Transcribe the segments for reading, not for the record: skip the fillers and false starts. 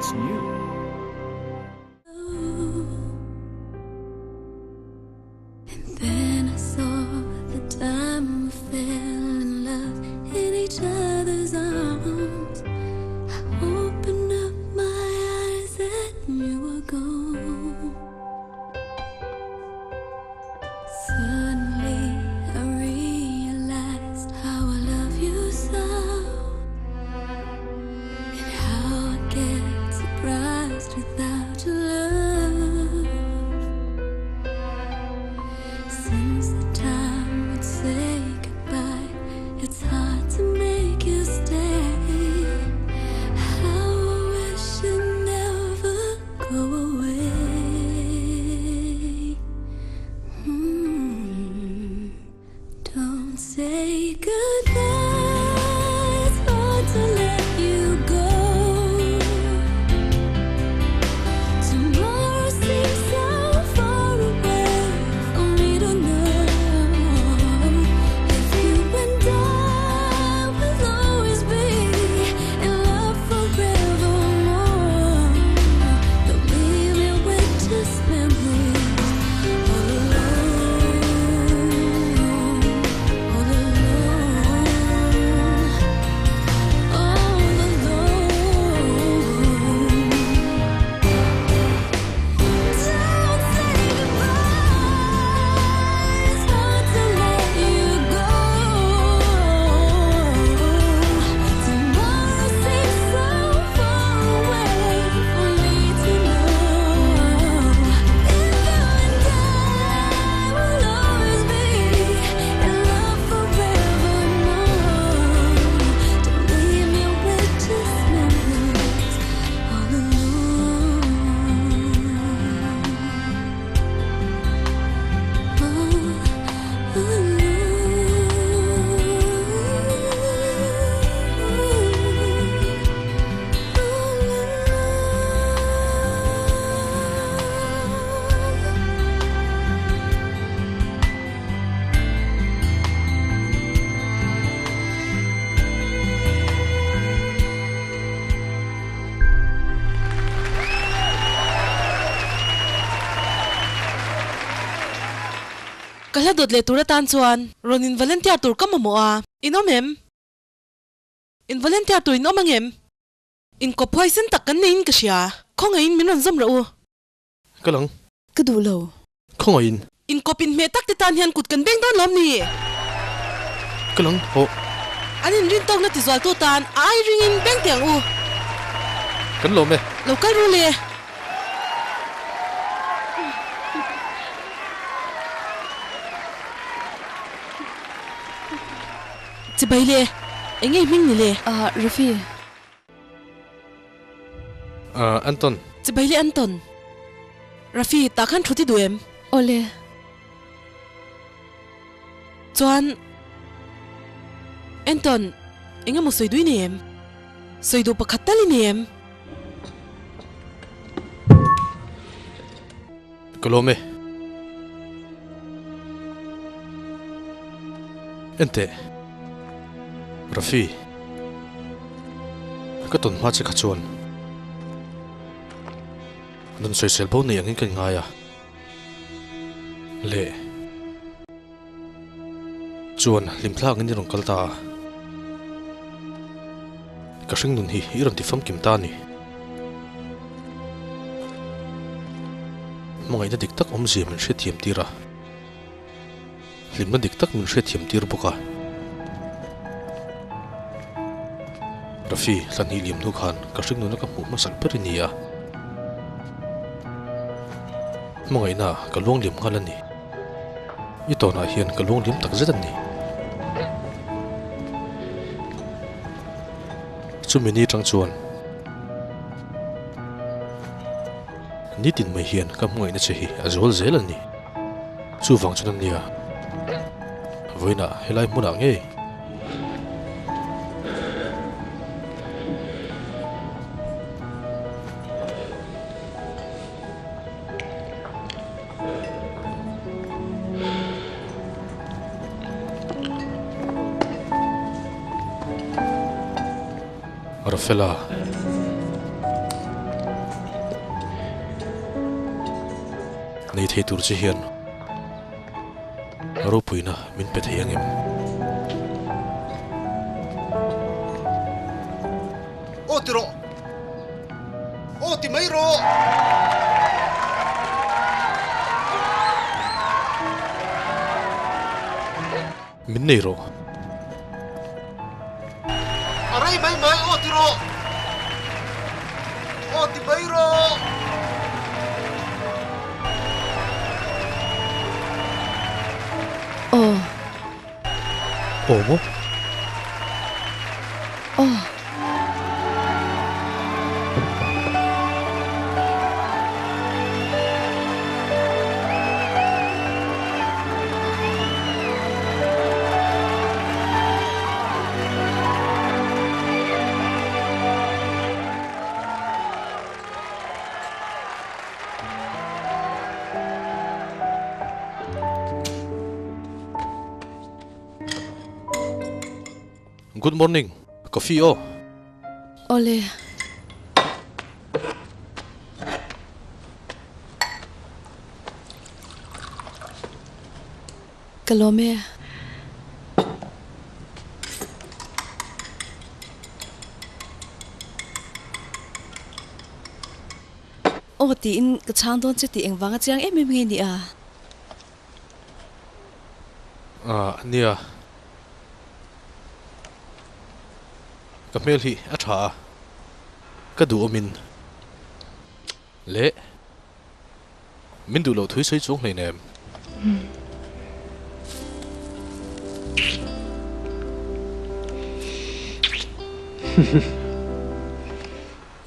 It's new. And then I saw the time we fell in love in each other's arms. I opened up my eyes and you were gone. Suddenly I realized how I love you so, and how I get surprised without your love. Since the time we'd say goodbye, it's hard to make you stay. How I wish you'd never go away. Don't say goodbye, it's hard to let you go. Tomorrow seems so far away for me to know. If you and I will always be in love forevermore, don't leave me with just memories all alone, all alone, all alone. Don't say goodbye, it's hard to let you go. Tomorrow seems so far away for me to know. If you and I will always be in love forevermore, don't leave me with just memories all alone. All alone. All alone. Ka hla dawt leh tur atan chuan rawn in volunteer tur ka mamawh a, in awm em? In volunteer tur in awm ang em? Inkawp huaisen tak kan neiin ka hria, khawngaihin min rawn zawm rawh u. Ka lang. Ka duh lo. Khawngaihin. Inkawp inhmeh tak te tan hian kut kan beng dawn lawm ni? Ka lang hawh. An inrintawkna tizualtu tan a ai ringin beng teh ang u. Kan lawm e. Lo kal ru le. Chibai le. Eng nge hming ni le? Ah, Rafi. Ah, Anton. Chibai le Anton. Rafi, tah khan thu ti duh em? Awle. Chuan, Anton, eng emaw sawi duh i nei em? Sawi duh pakhat tal i nei em? Ka lawm e. Enteh. Rafi. Ka tawn hma che kha chuan nun sawisel bo nei angin ka inngai a. Le. Chuan hlimthlak in i rawn kal ta a. Ka hring nun hi i rawn ti famkim ta a ni. Hmangaihna dik tak awmzia min hriatthiam tir a, hlimna dik tak min hriatthiam tir bawk a. Rafi, hlahnih liam hnu khan ka hring nuna ka hmuh hmasak ber i ni a. Hmangaihna ka luang liam nghal a ni. I tawnah hian ka luang liam tak zet a ni. Chumi ni atang chuan nitin mai hian ka hmangaihna che hi a zual zel a ni. Chuvang chuan a nia, vawiinah helai hmunah ngei. Rafela. Nei thei tur che hian ropuina min pe thei angem? Aw ti rawh! Aw ti mai rawh! Min nei rawh. A rei mai mai aw ti rawh. Aw ti mai rawh. Aw. Aw maw? Aw. Good morning, coffee aw. Awle. Ka lawm e. Aw tiin ka chhang dawn che tih engvanga chiang em em nge ni a? Ah nia. Ka hmel hi a tha a, ka duhawmin leh min duh loh thui sawi chuang hleinem.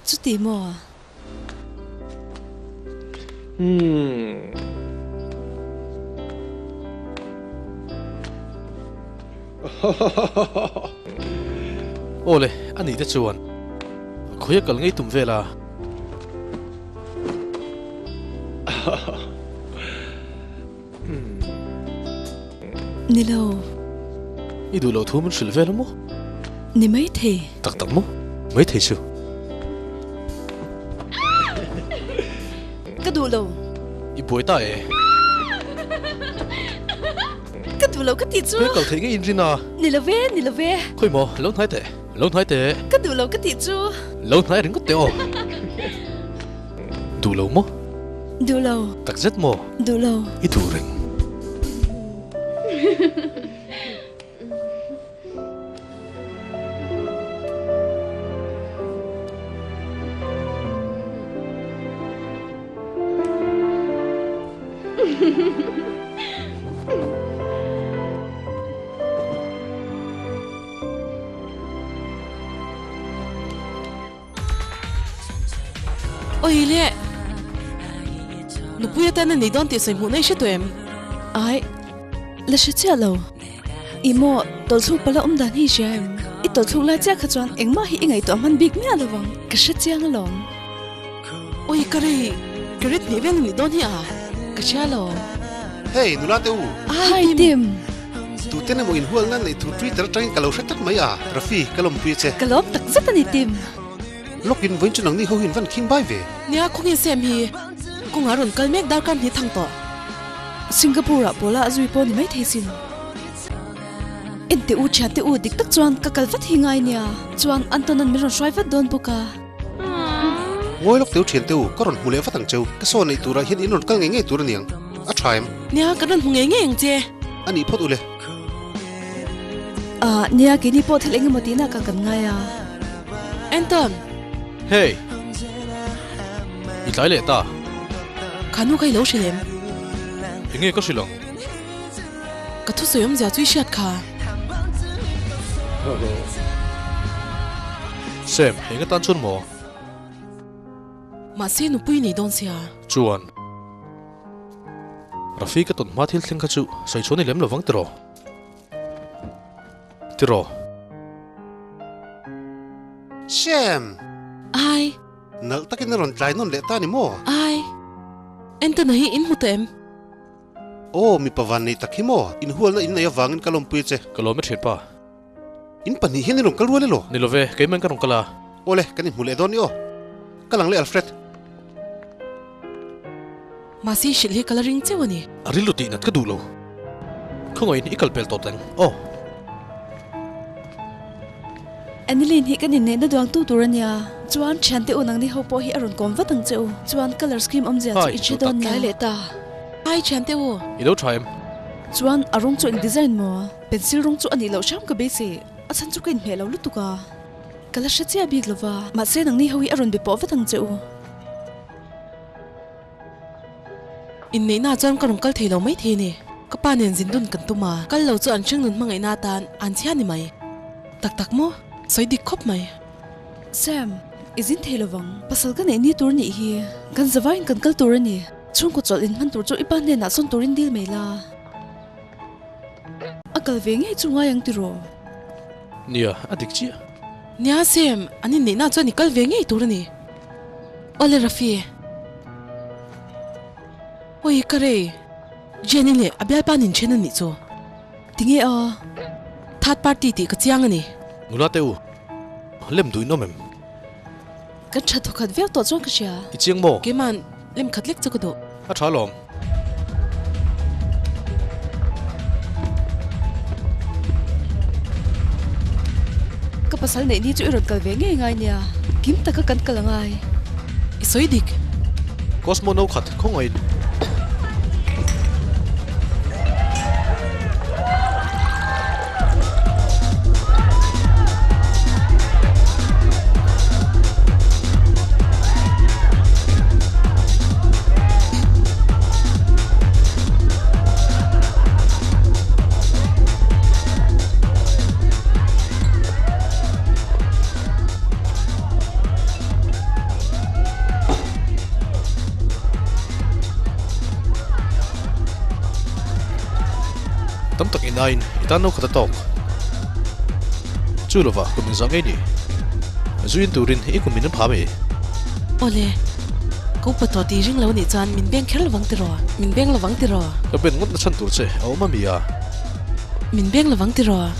Chuti maw? Aw le, a nih te chuan khawi a kal ngei tum vel a. Ni lo. I duh loh thu min hrilh vel a maw? Ni maithei. Tak tak maw? Maithei chu. Ka duh lo. I buai ta e. Ka duh lo ka ti chu. Hei kal theih ngei in rin a. Ni lo ve, ni lo ve. Khawi maw, lo hnai teh, lo hnai teh. Ka duh lo ka ti chu. Lo hnai ringawt teh aw. Duh lo maw? Duh lo. Tak zet maw? Duh lo. I duh reng. Oi le! Nupui atan a nei dawn tih sawi hmuh na i hre tawh em? Ai, la hre chiah lo. I maw, tawlthluk pala awm dan hi i hria em? I tawlthluk lai chiah kha chuan engmah hi i ngaihtuah hman bik miah lo vang, ka hre chiang alawm. Oi ka rei, ka rit hnih vel a nih dawn hi a, ka hria lo. Hey, nula te u! Hi Tim! Tuten emaw inhual nan neih tur Twitter atangin ka lo hre tlat mai a, Rafi, ka lawmpui a che. Ka lawm tak zet a ni Tim. Lawkin vawiin chu nangni ho hi in van khing bai ve. Nia, khawnge Sam hi kawngah rawn kal mek darkar hnih thang tawh. Singapore ah pawla a zui pawh ni maithei sin. Ente u thiante u dik tak chuan ka kal vat hi ngai nia. Chuan Anton an min rawn hruai vat dawn bawk a. Ngawi lawk teu thiante u, ka rawn hmu leh vat ang cheu. Ka saw neih turah hian in rawn kal ngei ngei tur a niang. A tha em? Nia, kan rawn hmu ngei ngei ang che. A nih phawt u le. Ah, nia, keini pawh thil engemaw tihna kal kan ngai a. Anton! Hey! I tlai leh ta. Kha nu kha i lo hrilh em? Enge ka hrilh ang? Ka thusawi awmzia chu i hriat kha. Sam, eng atan chuan maw? Mahse nupui nei dawn sia. Chuan, Rafi ka tawn hma thil thleng kha chu sawi chhuah ni lem lovang tiraw? Tiraw? Sam! Ai! Nalh takin a rawn tlai nawn leh ta ni maw? Ai! Anton-a hi in hmu tawh em? Aw, mipa van nei tak hi maw? Inhualna in nei avangin ka lawmpui che. Ka lawm e thianpa. In pahnih hian i rawn kal rual elaw? Ni lo ve, keimah in ka rawn kal a. Awle, kan inhmu leh dawn ni aw. Ka lang leh Alfred. Mahse i hrilh hi ka la ring cheu a ni. A rilru tih nat ka duh lo. Khawngaihin i kal pel tawp reng aw. Annelene hi kan inneihna duang tu tur a nia. Chuan thiante u nangni ho pawh hi a rawn kawm vat ang che u. Chuan colour scheme awmzia chu i hre dawn nia. Tlai leh ta. Hi thiante u. I lo tha em? Chuan a rawng chu eng design maw? Pencil rawng chu a nih loh hram ka beisei. A chhan chu ka inhmeh lo lutuk a. Ka la hre chiah bik lova. Mahse nangni ho hi a rawn be pawh vat ang che u. Inneihna chuan ka rawn kal thei lo mai thei a ni. Ka pa nen zin dun kan tum a, kal lo chu an hring nun hmangaihna atan an chhia ni mai. Tak tak maw? Sawi dik khawp mai. Sam, i zin thei lovang. Pasal ka neih ni tur nih hi. Kan zavaiin kan kal tur a ni. Chhungkaw chawlh in hman tur chu i pa hnenah sawn turin dil mai la. A kal ve ngei chu ngai ang tiraw? Nia, a dik chiah. Nia Sam, an inneihna chuan i kal ve ngei tur a ni. Awle Rafi. Awi ka rei. Jenny leh a bialpa nin then a nih chu. Tinge a? Third party tih ka chiang a ni. Nula te u, lem duh in awm em? Kan tha thawkhat viau tawh chuan ka hria. I chiang maw? Keima'n lem khat lek chu ka duh. A tha alawm. Ka pasal neih ni chu i rawn kal ve ngei ngai nia, kim taka kan kal angai. I sawi dik. Cosmo no khat khawngaiin. Tam tak inain i tan no khat a tawk. Chu lova kum engzah ngei ni? Zu in turin i kum min an pha mai. Awle, ka upa tawh tih ring lo nih chuan min beng kher lovang tiraw? Min beng lovang tiraw? Ka ben ngawt na chhan tur che a awm a mi a? Min beng lovang tiraw?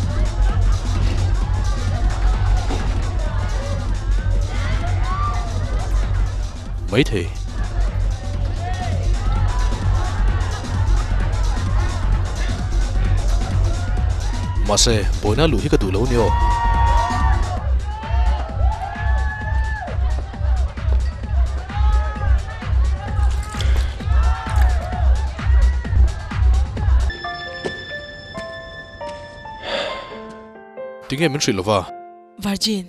Maithei. Mahse, buaina luh hi ka duh lo ni aw. Tinge min hrilh lova? Virgin.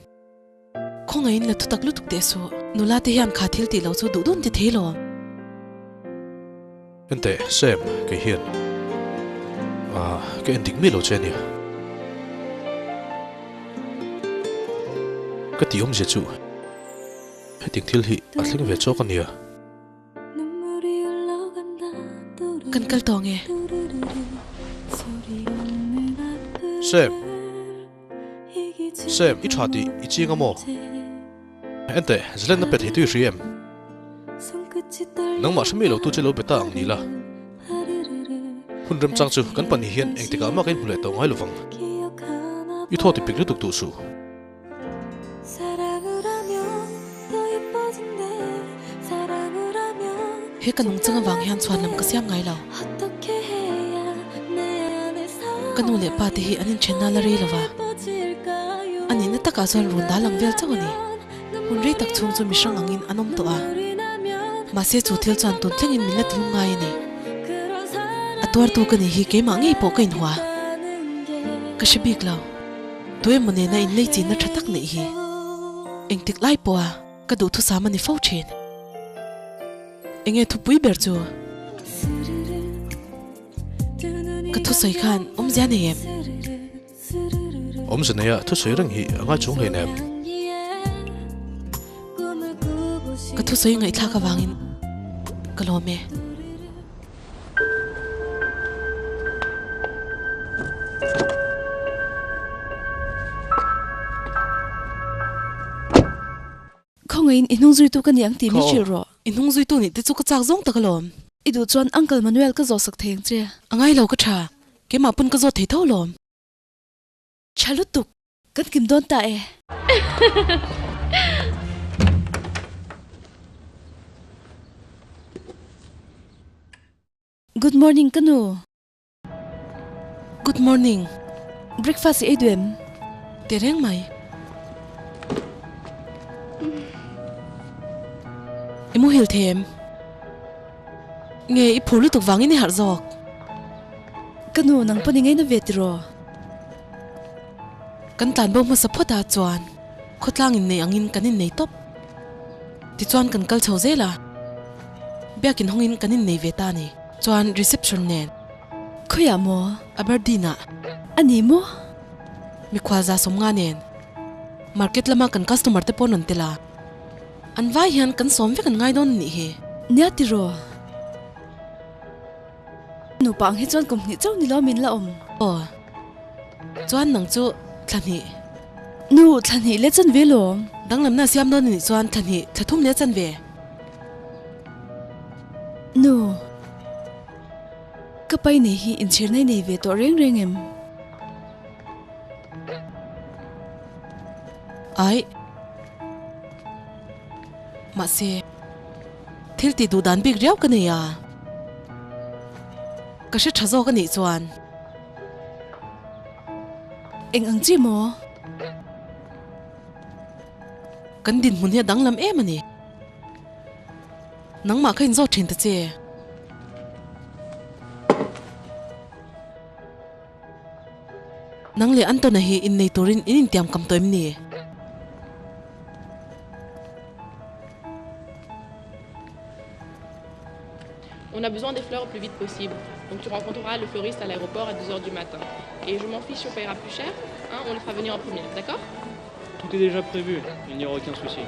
Khawngaihin la thutak lutuk teh suh. Nula te hian kha thil tih lo chu duh dun ti thei lo. Enteh, Sam, kei hian ah ka en dik miah lo che ania. Ka tih awmzia chu hetiang thil hi a thleng ve chawk ania. Kan kal tawh nge? Sam! Sam, i tha tih i chiang a maw? Enteh, zalen na pe thei tu i hria em? Nangmah hre miah lo tu che lo be ta ang ni la. Hun remchang chu kan pahnih hian engtikah mah ka inhmu leh tawh ngai lovang. I thaw ti pik lutuk duh suh. He ka nungchang avang hian chhuan lam ka siam ngai lo. Ka nu leh pa te hi an inthenna la rei lova, a nihna takah chuan run dal ang vel chauh a ni. Hun rei tak chhung chu mihrang angin an awm tawh a, mahse chu thil chuan tun thlengin min la ti lung ngai a ni. A tuartu ka nih hi keimah ngei pawh ka inhua. Ka hre bik lo. Tuemaw nena inlei chinna tha tak neih hi engtik lai pawha ka duhthusam a ni fo thin. Enge thupui ber chu? Ka thusawi khan awmzia nei em? Awmzia neia thusawi reng hi a ngai chung hlein em? Ka thusawi ngaihthlak avangin ka lawm e. Khawngaihin i hnung zuitu ka ni ang tih min hrilh rawh. I hnung zuitu nih te chu ka chak zawng tak alawm. I duh chuan Uncle Manuel ka zawhsak thei ang che. A ngai lo ka tha, keimah pawn ka zawt thei tho alawm. Tha lutuk, kan kim dawn ta e. Good morning ka nu. Good morning. Breakfast i ei duh em? Tehreng mai. I muhil thei em? Nge i phur lutuk vangin i harh zawk? Ka nu, nang pawn i ngaina ve tiraw? Kan tlan bo hmasa phawt a chuan khawtlang innei angin kan innei tawp. Tichuan kan kal chho zel a, biakin hawngin kan innei ve ta a ni. Chuan reception nen. Khawiah maw? Aberdeen-ah. A ni maw? Mikhual za sawmnga nen market lama kan customer te pawh an rawn tel a. An vai hian kan sawm vek an ngai dawn a nih hi. Nia tiraw? Nupa ang hi chuan kum hnih chauh ni lo min la awm. Aw. Chuan nang chu thla hnih. Nu, thla hnih leh chanve lawm. Danglamna siam dawn a nih chuan thla hnih, thla thum leh chanve. Nu, ka pai nei hi inchhirna i nei ve tawh reng reng em? Aih. Mahse, thil tih duh dan bik riau ka nei a, ka hre tha zawk a nih chuan. Eng ang chi maw? Kan dinhmun hi a danglam em a ni. Nangmah kha inzawt thin ta che. Nang leh Antona hi innei turin in intiam kam tawh em ni? On a besoin des fleurs au plus vite possible. Donc tu rencontreras le fleuriste à l'aéroport à 2 heures du matin. Et je m'en fiche si on paiera plus cher, hein, on les fera venir en première, d'accord Tout est déjà prévu, il n'y aura aucun souci.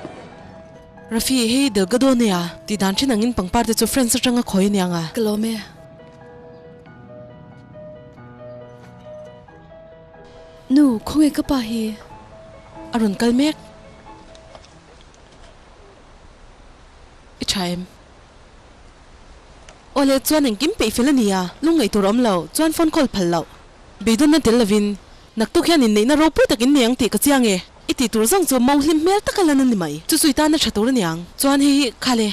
Rafi, hei Delgado a nia, tih dan thin angin pangpar te chu France atanga khawi a niang a. Ka lawm e. Nu, khawnge ka pa hi? A rawn kal mek. I tha em? Awle, chuan engkim peih fel a ni a, lungngaih tur a awm lo, chuan phone call phal loh. Beidawnna tel lovin, naktuk hian inneihna ropui tak in nei ang tih ka chiang e. I tih tur zawng chu mo hlim hmel taka lan a ni mai. Chu chu i tana tha tur a niang. Chuan hei hi khale.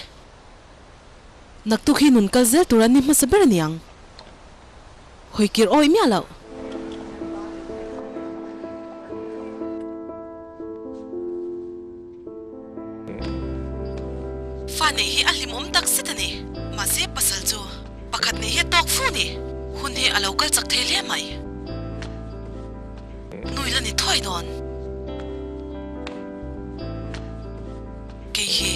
Naktuk hi nun kal zel tur a ni hmasa ber a niang. Hawi kir awih miah loh. Fa neih hi a hlimawm tak zet a ni. Mahse pasal chu pakhat neih hi a tawk fu ni. Hun hi a lo kal chak thei hle mai. Nui la ni thuai dawn. Kei hi.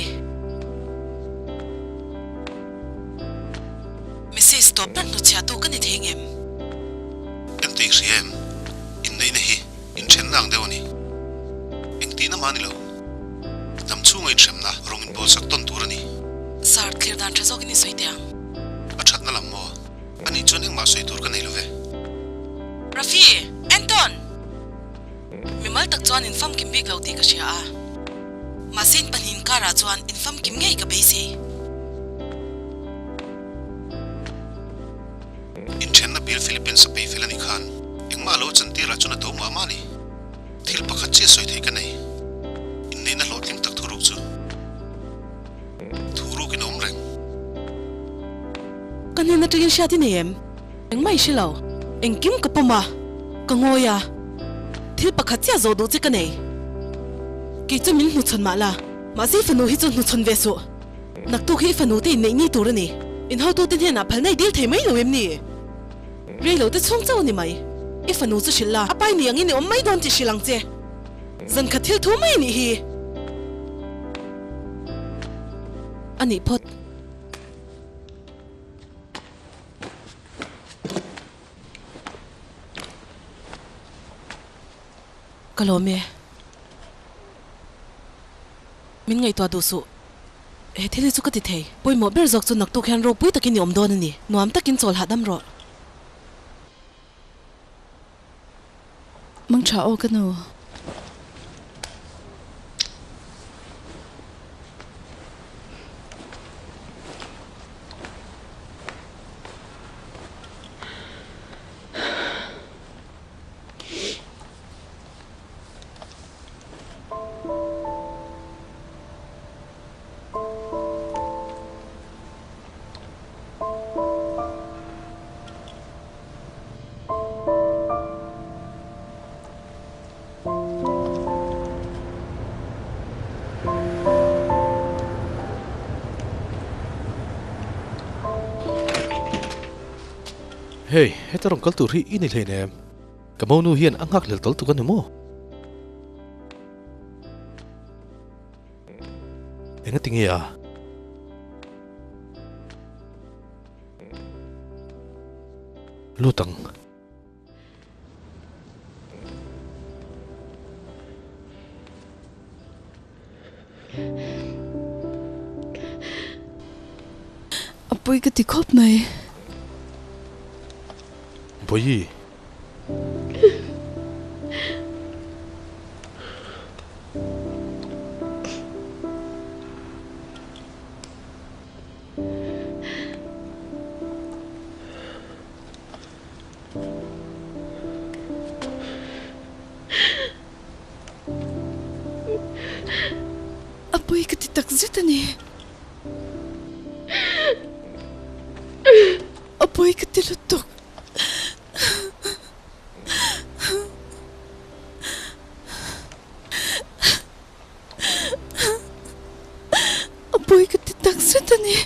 Message tawp ber hnuchhiahtu ka ni thei ngem? Engti hria em? Inneihna hi inthenna ang deuh a ni. Engtihna mah a ni lo. Dam chhunga inhremna rawng inbawlsak tawn tur a ni. Sir, thlir dan tha zawkin i sawi teh ang. A thatna lam maw? Anih chuan engmah sawi tur ka nei lo ve. Rafi! Anton! Mimal tak chuan in famkim bik lo tih ka hria a, mahse in pahnih inkarah chuan in famkim ngei ka beisei. Inthenna bill Philippines a pei fel a nih khan engmah lo chantir ah chuan a to mah mah a ni. Thil pakhat chiah sawi theih ka nei. Inneihna hlawhtling tak thuruk chu thuruk in a awm reng. Ka hnen atangin hriat i nei em? Engmah i hre lo. Engkim ka pawm a, ka ngawi a. Thil pakhat chiah zawh duh che ka nei. Kei chu min hnuchhawn mah la, mahse i fanu hi chu hnuchhawn ve suh. Naktuk hi i fanu te inneih ni tur a ni. In hotute hnenah phalna i dil thei mai lo em ni? Rei lo te chhung chauh a ni mai. I fanu chu hrilh la, a pai ni angin i awm mai dawn tih hrilh ang che. Zan khat thil thu mai a nih hi. A nih phawt. Ka lawm e. Min ngaihtuah duh suh. He thil hi chu ka ti thei. Pawimawh ber zawk chu naktuk hian ropui takin i awm dawn a ni. Nuam takin chawl hahdam rawh. Mang tha aw ka nu. Hei, heta rawn kal tur hi i ni hleinem. Ka monu hian a nghak hlel tawl tuk a ni maw? Engati nge a? Lut ang. A pawi ka ti khawp mai. Bawihi. A pawi ka ti tak zet a ni. A pawi ka ti lutuk. A pawi ka ti tak zet a ni.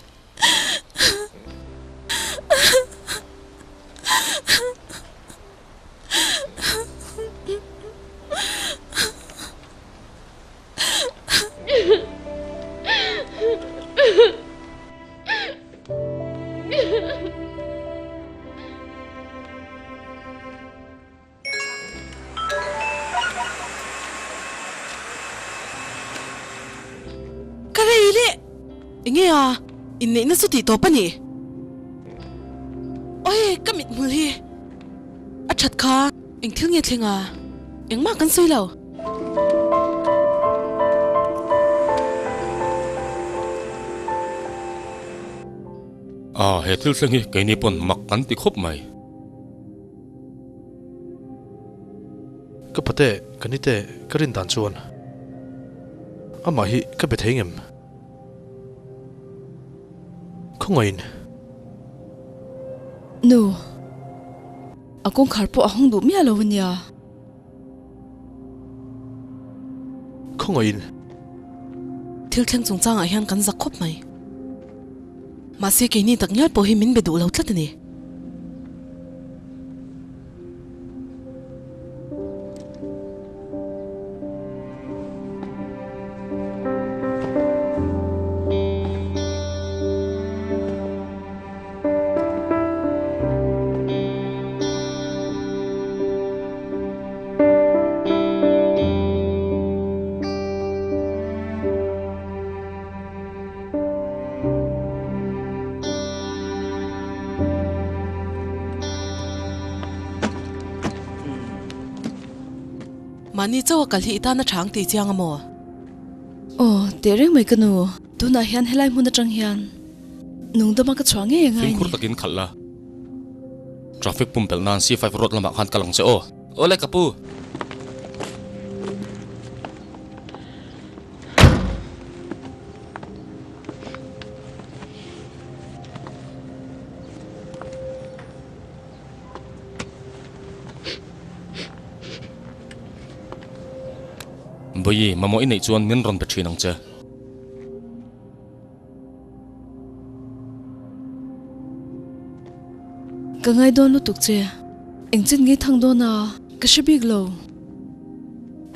Ka rei leh! Enge a? Inneihna chu tih tawp a ni. Awi, ka mithmul hi a that kha. Eng thil nge thleng a? Engmah kan sawi lo. A, he thil thleng hi keini pawn mak kan ti khawp mai. Ka pate, ka nite, ka rin dan chuan amah hi ka be thei ngem? Khawngaihin. Nu, a kawngkhar pawh a hawng duh miah lo a nia. Khawngaihin. Thil thleng chungchangah hian kan zak khawp mai. Mahse keini tak ngial pawh hi min be duh lo tlat a ni. Mahni chauh a kal hi i tan a chang tih chiang a maw? Aw, teh reng mai ka nu. Tunah hian helai hmun atang hian nungdama ka chhuah ngei a ngai ni. Fimkhur takin khalh la. Traffic pumpelh nan C5 road lamah khan kal ang che aw. Awle ka pu. Bawihi, mamawh i neih chuan min rawn be thin ang che. Ka ngai dawn lutuk che. Engchin nge thang dawn a, ka hre bik lo.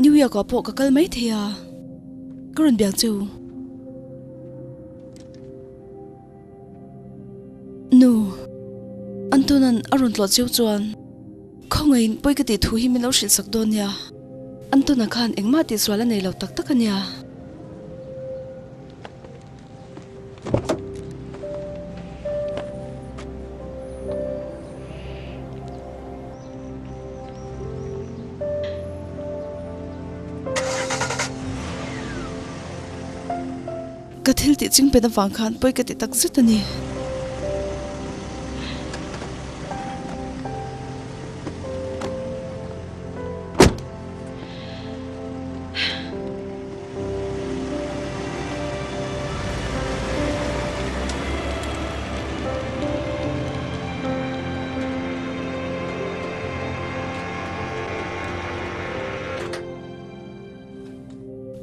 New York ah pawh ka kal mai thei a, ka rawn biak che u. Nu, Antonan a rawn tlawh cheu chuan khawngaihin pawi ka tih thu hi min lo hrilh sak dawn nia. Antona khan engmah tihsual a nei lo tak tak a nia. Ka thil tih chingpen avang khan pawi ka ti tak zet a ni.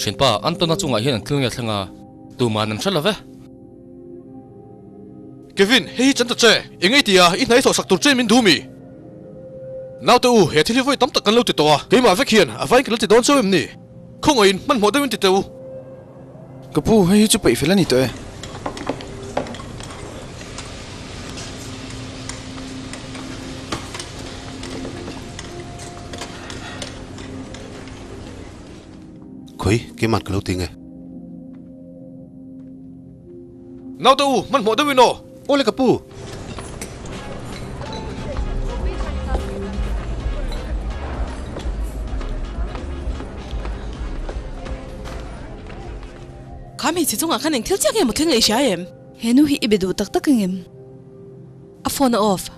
Thianpa, Antona chungah hian an thil nge thleng a, tuman an hre lo ve. Kevin, hei hi chan ta che. Eng ei tia i hna i thawhsak tur che min duh mi? Naute u, he thil hi vawi tam tak kan lo ti tawh a, keimah vek hian a vain ka lo ti dawn chauh em ni? Khawngaihin hmanhmawh deuhin ti teh u. Ka pu, hei hi chu peih fel a ni tawh e. Khawi, keimah ka lo ti nge? Naute u, hmanhmawh deuhin aw. Awle ka pu. Kha hmeichhe chungah khan eng thil chiah nge maw thil ngaihhria em? He nu hi i be duh tak tak ang em? A phone a off.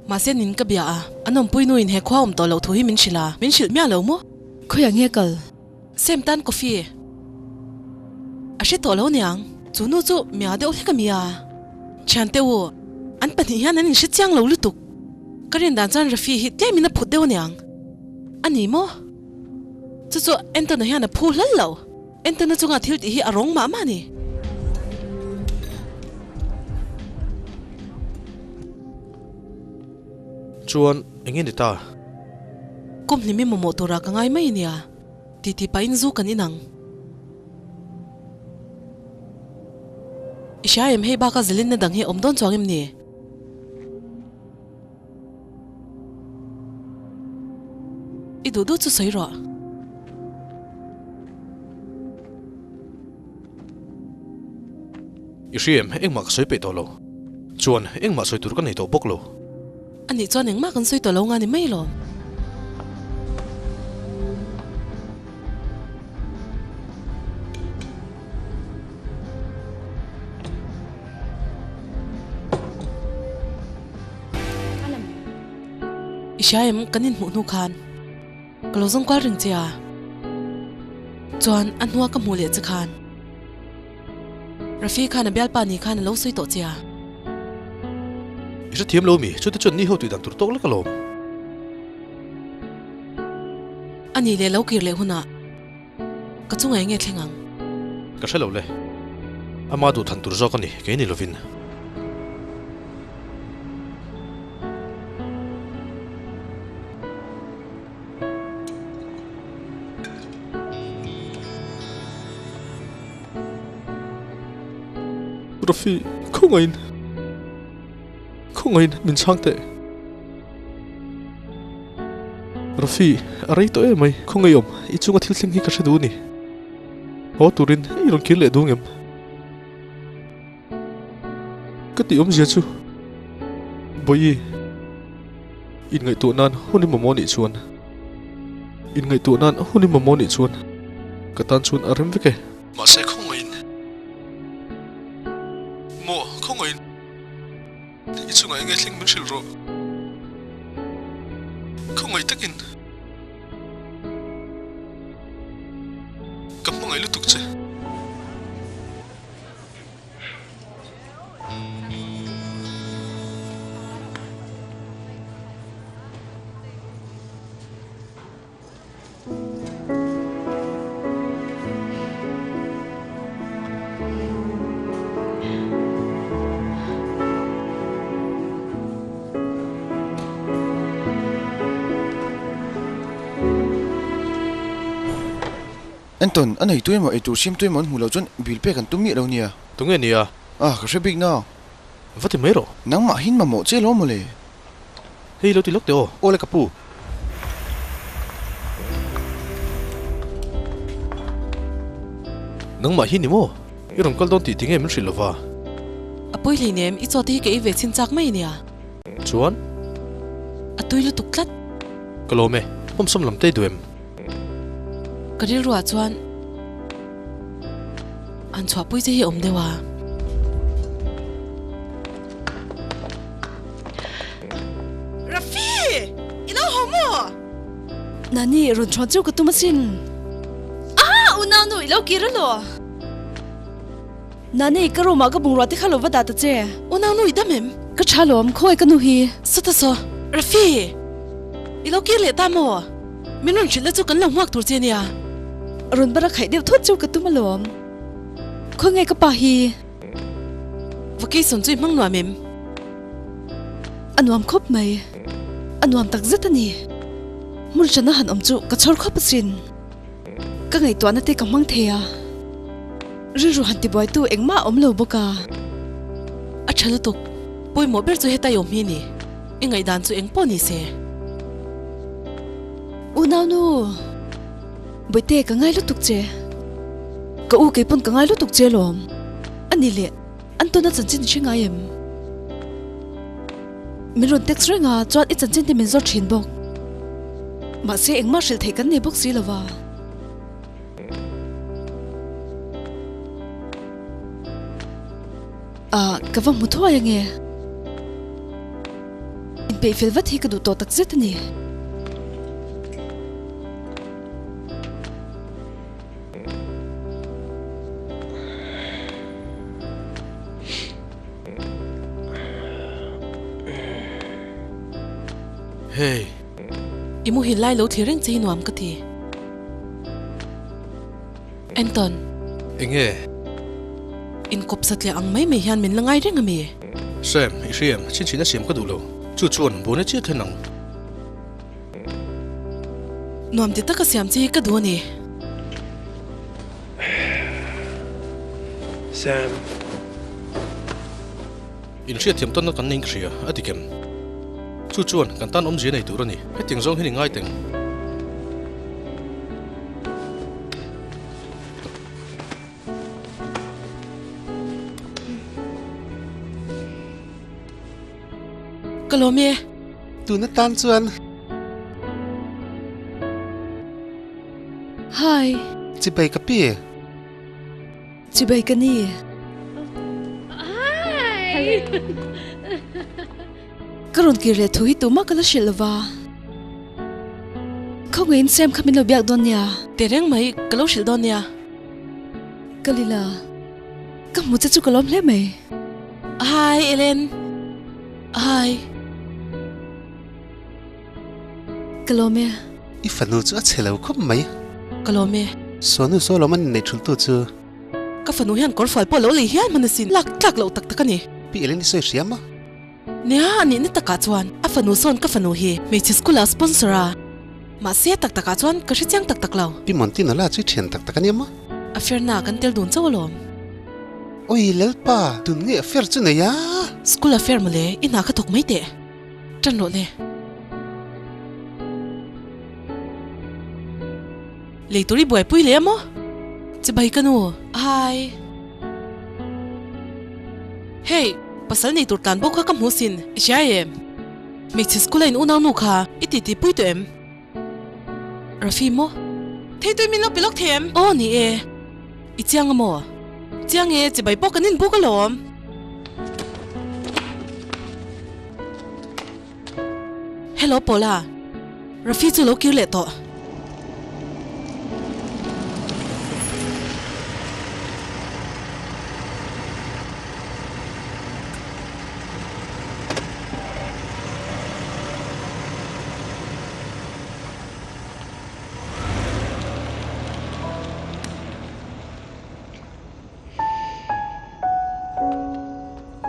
Mahse nin ka bia a, an awmpui nuin he khua awm tawh loh thu hi min hrilh a, min hrilh miah lo maw? Khawiah nge kal? Sem tan coffee a hre tawh lo niang. Chu nu chu mia deuh hlek a mi a. Thiante u, an pahnih hian an inhre chiang lo lutuk. Ka rin dan chuan Rafi hi tlemin a phut deuh aniang. A ni maw? Chu chu Anton-a hian a phu hlal lo. Anton-a chunga thil tih hi a rawng mah mah a ni. Chuan eng nge ni ta? Kum hlim i mamawh tura ka ngai mai ania. Titi pahin zu kan inang. I hria em hei baka zalenna dang hi a awm dawn chuang em ni? I duh duh chu sawi rawh. I hria em engmah ka sawi peih tawh lo. Chuan engmah sawi tur ka nei tawh bawk lo. A nih chuan engmah kan sawi tawh lo nga ni mai lawm. I hria em kan inhmuh hnu khan ka lo zawng kual reng che a, chuan a hnua ka hmuh leh che khan Rafi khan a bialpa ni khan a lo sawi tawh che a. I hrethiam lo mi? Chute chuan ni ho tih dan tur tawk lek alawm. A nih leh lo kir leh hunah ka chungah eng nge thleng ang? Ka hre lo le. Ama duh than tur zawk a ni, kei ni lovin. Rafi, khawngaihin, khawngaihin min chhang teh. Rafi, a rei tawh em mai, khawngaih awm, i chunga thil thleng hi ka hre duh a ni. Haw turin i rawn kir leh duh ngem? Ka tih awmzia chu, Bawihi, inngaihtuah nan hun i mamawh nih chuan, inngaihtuah nan hun i mamawh nih chuan ka tan chuan a rem vek e. Mahse khawngaihin, maw khawngaihin i chungah enge thleng min hrilh rawh. Khawngaih takin ka hmangaih lutuk che. Anton, a neitu emaw eitur siamtu emaw an hmuh loh chuan bill pek an tum miah lo nia. Tunge nia? Ah, ka hre bik na. Va ti mai rawh. Nangmah hin mamawh che lo mawle. Hei lo ti lawk teh aw. Awle ka pu. Nangmah hi ni maw? I rawn kal dawn tih tinge min hrilh lova? A pawi hleinem, i chaw te hi ka ei ve chhin chak mai ania. Chuan? A tui lutuk tlat. Ka lawm e, hmawmsawm lam te i duh em? Ka rilruah chuan han chhuahpui che hi a awm deuh a. Rafi! I lo haw maw? Nani, rawn chhuan chu ka tum asin. Ah! Unau nu, i lo kir elaw? Nani, ka room ah ka bungrua te kha lo va dah ta che. Unau nu, i dam em? Ka tha lawm, khawi ka nu hi. Sawta saw, Rafi! I lo kir leh ta maw? Min rawn hrilh na chu kan lo nghak tur che nia. Rawn bara khaih deuh thut chu ka tum alawm. Khawi nge ka pa hi? Vacation chu i hmang nuam em? A nuam khawp mai. A nuam tak zet a ni. Hmun hrana han awm chu ka chhawr khawp asin. Ka ngaihtuahna te ka hmang thei a. Rilru han tibuaitu engmah a awm lo bawk a. A tha lutuk. Pawimawh ber chu heta i awm hi ni. I ngaihdan chu eng pawh ni se. Unaunu! Bawihte ka ngai lutuk che. Ka u kei pawn ka ngai lutuk che lawm. A ni leh, Anton a chanchin i hre ngai em? Min rawn text reng a, chuan i chanchin te min zawt thin bawk. Mahse engmah hrilh theih kan nei bawk si lo va. Ah, ka va hmu thuai ange. Inpeih fel vat hi ka duh tawh tak zet a ni. Hey. I muhil lai lo thlir reng che hi nuam ka ti. Anton. Enge? Inkawp satliah ang mai mai hian min la ngai reng a mi? Sam, i hria em? Chhinchhin a siam ka duh lo. Chu chuan buaina chiah thlen ang. Nuam ti taka siam che hi ka duh a ni. Sam. Inhriatthiam tawnna kan nei hria a ti kem. Chu chuan kan tan awmzia nei tur a ni. Hetiang zawng hi ni ngai teng. Ka lawm e. Tuna tan chuan. Hi. Chibai ka pi. Chibai ka ni. Hi. Ka rawn kir leh thu hi tumah ka la hrilh lova. Khawngaihin Sam kha min lo biak dawn nia. Tehreng mai ka lo hrilh dawn nia. Ka lila. Ka hmu che chu ka lawm hle mai. Hi Ellen. Hi. Ka lawm e. I fanu chu a chhe lo khawp mai. Ka lawm e. Suanu Solomon in neih thulh tu chu. Ka fanu hian kawrfual pawh lo lei hial hman asin. Lak tlak loh tak tak a ni. Pi Ellen i sawi hriam a. Nia, a nihna takah chuan a fanu sawn ka fanu hi hmeichhe school ah sponsor a. Mahse tak takah chuan ka hrechiang tak tak lo. Pi Monti nula chu i thian tak tak a nia maw? Affair-na kan tel dun chauh alawm. Oi Lalpa, tun nge affair chu nei a? School affair mawle, i hna kha thawk mai teh. Tan rawh le. Lei tur i buaipui leh a maw? Chibai ka nu. Hi. Hey, pasal nei tur tlan bawk kha ka hmu sin, i hria em? Hmeichhe school a in unau nu kha i titi pui tawh em? Rafi maw? Thei tui min lo pe lawk thei em? Aw ni e. I chiang a maw? Chiang e, chibai pawh kan inbuk alawm. Hello Paula, Rafi chu lo kir leh tawh.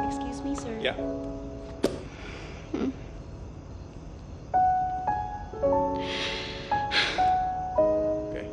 Excuse me sir. Yeah. Okay.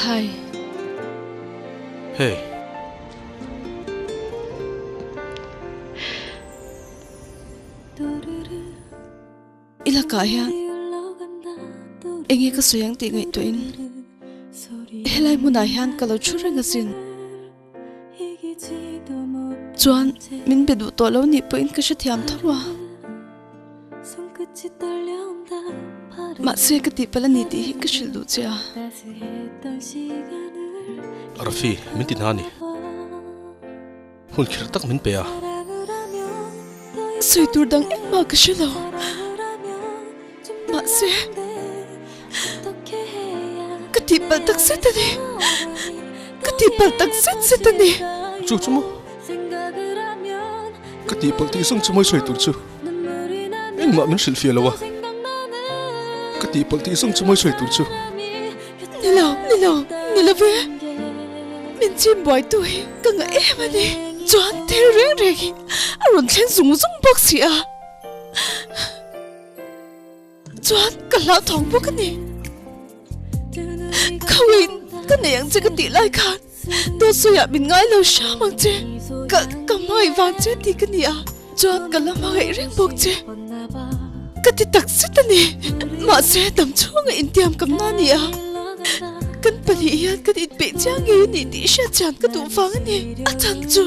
Hi. Hey. I lakah hian Enge ka sawi ang tih ngaihtuahin helai hmunah hian ka lo thu reng asin. Chuan min be duh tawh lo nih pawhin ka hrethiam tho a. Mahse ka tihpalh a ni tih hi ka hrilh duh che a. Rafi, min ti hna a ni. Hun khirh tak min pe a. Sawi tur dang engmah ka hre lo. Mahse, ka tihpalh tak zet a ni. Ka tihpalh tak zet zet a ni. Chu chu maw? Ka tihpalh tih zawng chu mawi sawi tur chu engmah min hrilh fiah lo a. Ka tihpalh tih zawng chu mawi sawi tur chu. Ni lo, ni lo, ni lo ve. Min chim buaitu hi ka ngah em a ni. Chuan thil reng reng hi a rawn thleng zung zung bawk si a. Chuan ka hlauthawng bawk a ni. Khawiin ka nei ang che ka tih lai khan dawt sawiah min ngai lo hram ang che. Ka ka hmangaih vang che tih ka ni a, chuan ka la hmangaih reng bawk che. Ka ti tak zet a ni. Mahse dam chhunga intiam kam na a ni a, kan pahnih hian kan inpeih chiang ngei a ni tih hriat chian ka duh vang a ni. A chan chu.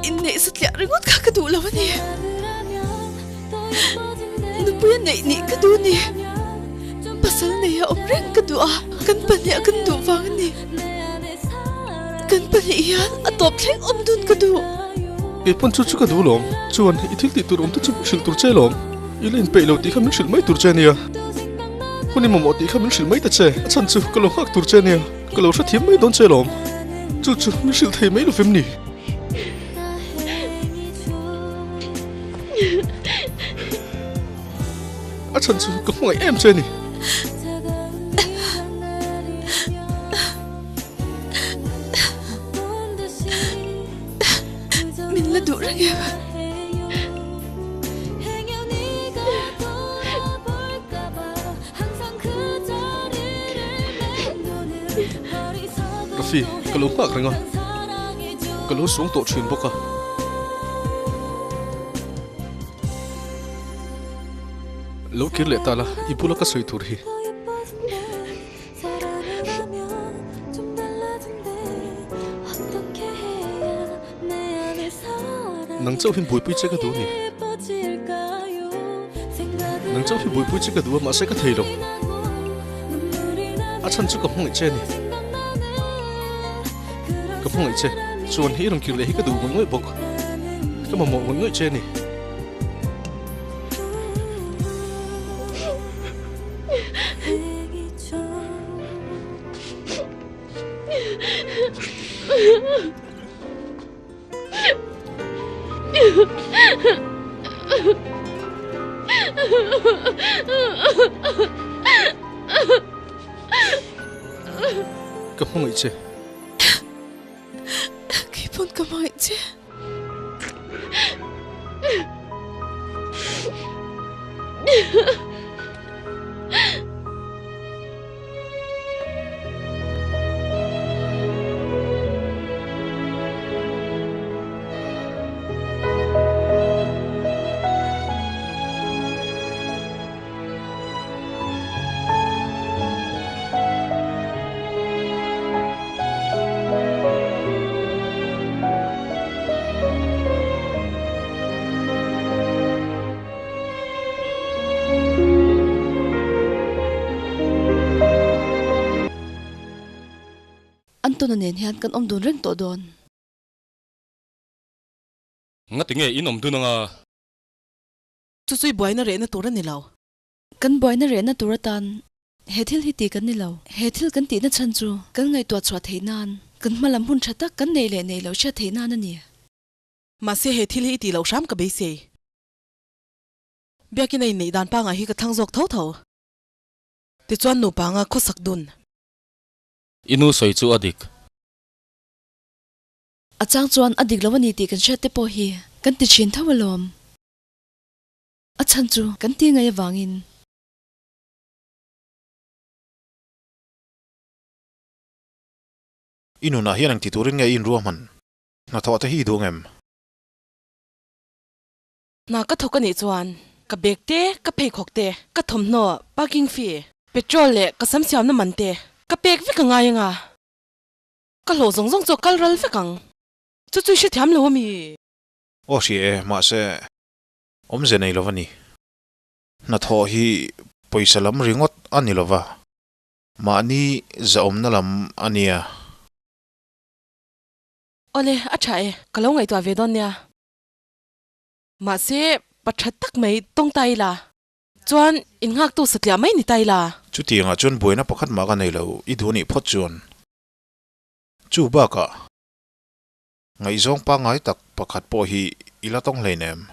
Inneih satliah ringawt kha ka duh lo a ni. Nupuia neih nih ka duh a ni. Pasal neia awm reng ka duh a, kan pahnih kan duh vang a ni. Kan pahnih hian a tawp thleng awm dun ka duh. Kei pawn chu chu ka duh lawm. Chuan i thil tih tur awm te chu min hrilh tur che lawm. I la inpeih lo tih kha min hrilh mai tur che a nia. Hun i mamawh tih kha min hrilh mai ta che. A chhan chu ka lo nghak tur che a nia. Ka lo hrethiam mai dawn che lawm. Chu chu min hrilh thei mai lovem ni? A chhan chu ka hmangaih em che ni. Min la duh reng em? Rafi, ka lo nghak reng a, ka lo suang tawh thin bawk a. Lo kir leh ta la, i bula ka sawi tur hi. Nang chauh hi buaipui che ka duh a ni. Nang chauh hi buaipui che ka duh a, mahse ka thei lo. A chhan chu ka hmangaih che a ni. Ka hmangaih che. Chuan i rawn kir leh hi ka duh ngawih ngawih bawk. Ka mamawh ngawih ngawih che a ni. Ka hmangaih che. Kei pawn ka hmangaih che. Antona nen hian kan awm dun reng tawh dawn. Ngati nge in awm dun anga? Chu chu i buaina rehna tur a ni lo. Kan buaina rehna tur atan he thil hi ti kan ni lo. He thil kan tihna chhan chu kan ngaihtuah chhuah theih nan, kan hma lam hun tha tak kan neih leh neih loh hriat theih nan a ni. Mahse he thil hi i tih loh hram ka beisei. Biakin a inneih dan pangai hi ka thlang zawk tho tho. Tichuan nupa anga khawsak dun. I nu sawi chu a dik. A chang chuan a dik lo a ni tih kan hriat te pawh hi kan ti thin tho alawm. A chhan chu kan ti ngaih avangin. I nunah hian engti turin nge i inruahman? Hnathawh te hi i duh ngem? Hna ka thawk a nih chuan Ka bag te, ka pheikhawk te, ka thawmhnaw, parking fee, petrol leh ka sam siamna man te ka pek vek a ngai anga, ka hlawh zawng zawng chu a kal ral vek ang. Chu chu i hrethiam lo ami? Aw hria e, mahse awmze nei lo a ni. Hnathawh hi pawisa lam ringawt a ni lo va, mahni zahawmna lam a nia. Awle, a tha e, ka lo ngaihtuah ve dawn nia. Mahse, pa tha tak mai tawng ta ila, chuan in nghaktu satliah mai ni ta ila. Chutiangah chuan buaina pakhat mah ka nei lo, i duh anih phawt chuan. Chu bakah, ngaihzawng pangngai tak pakhat pawh hi i la tawng hleinem.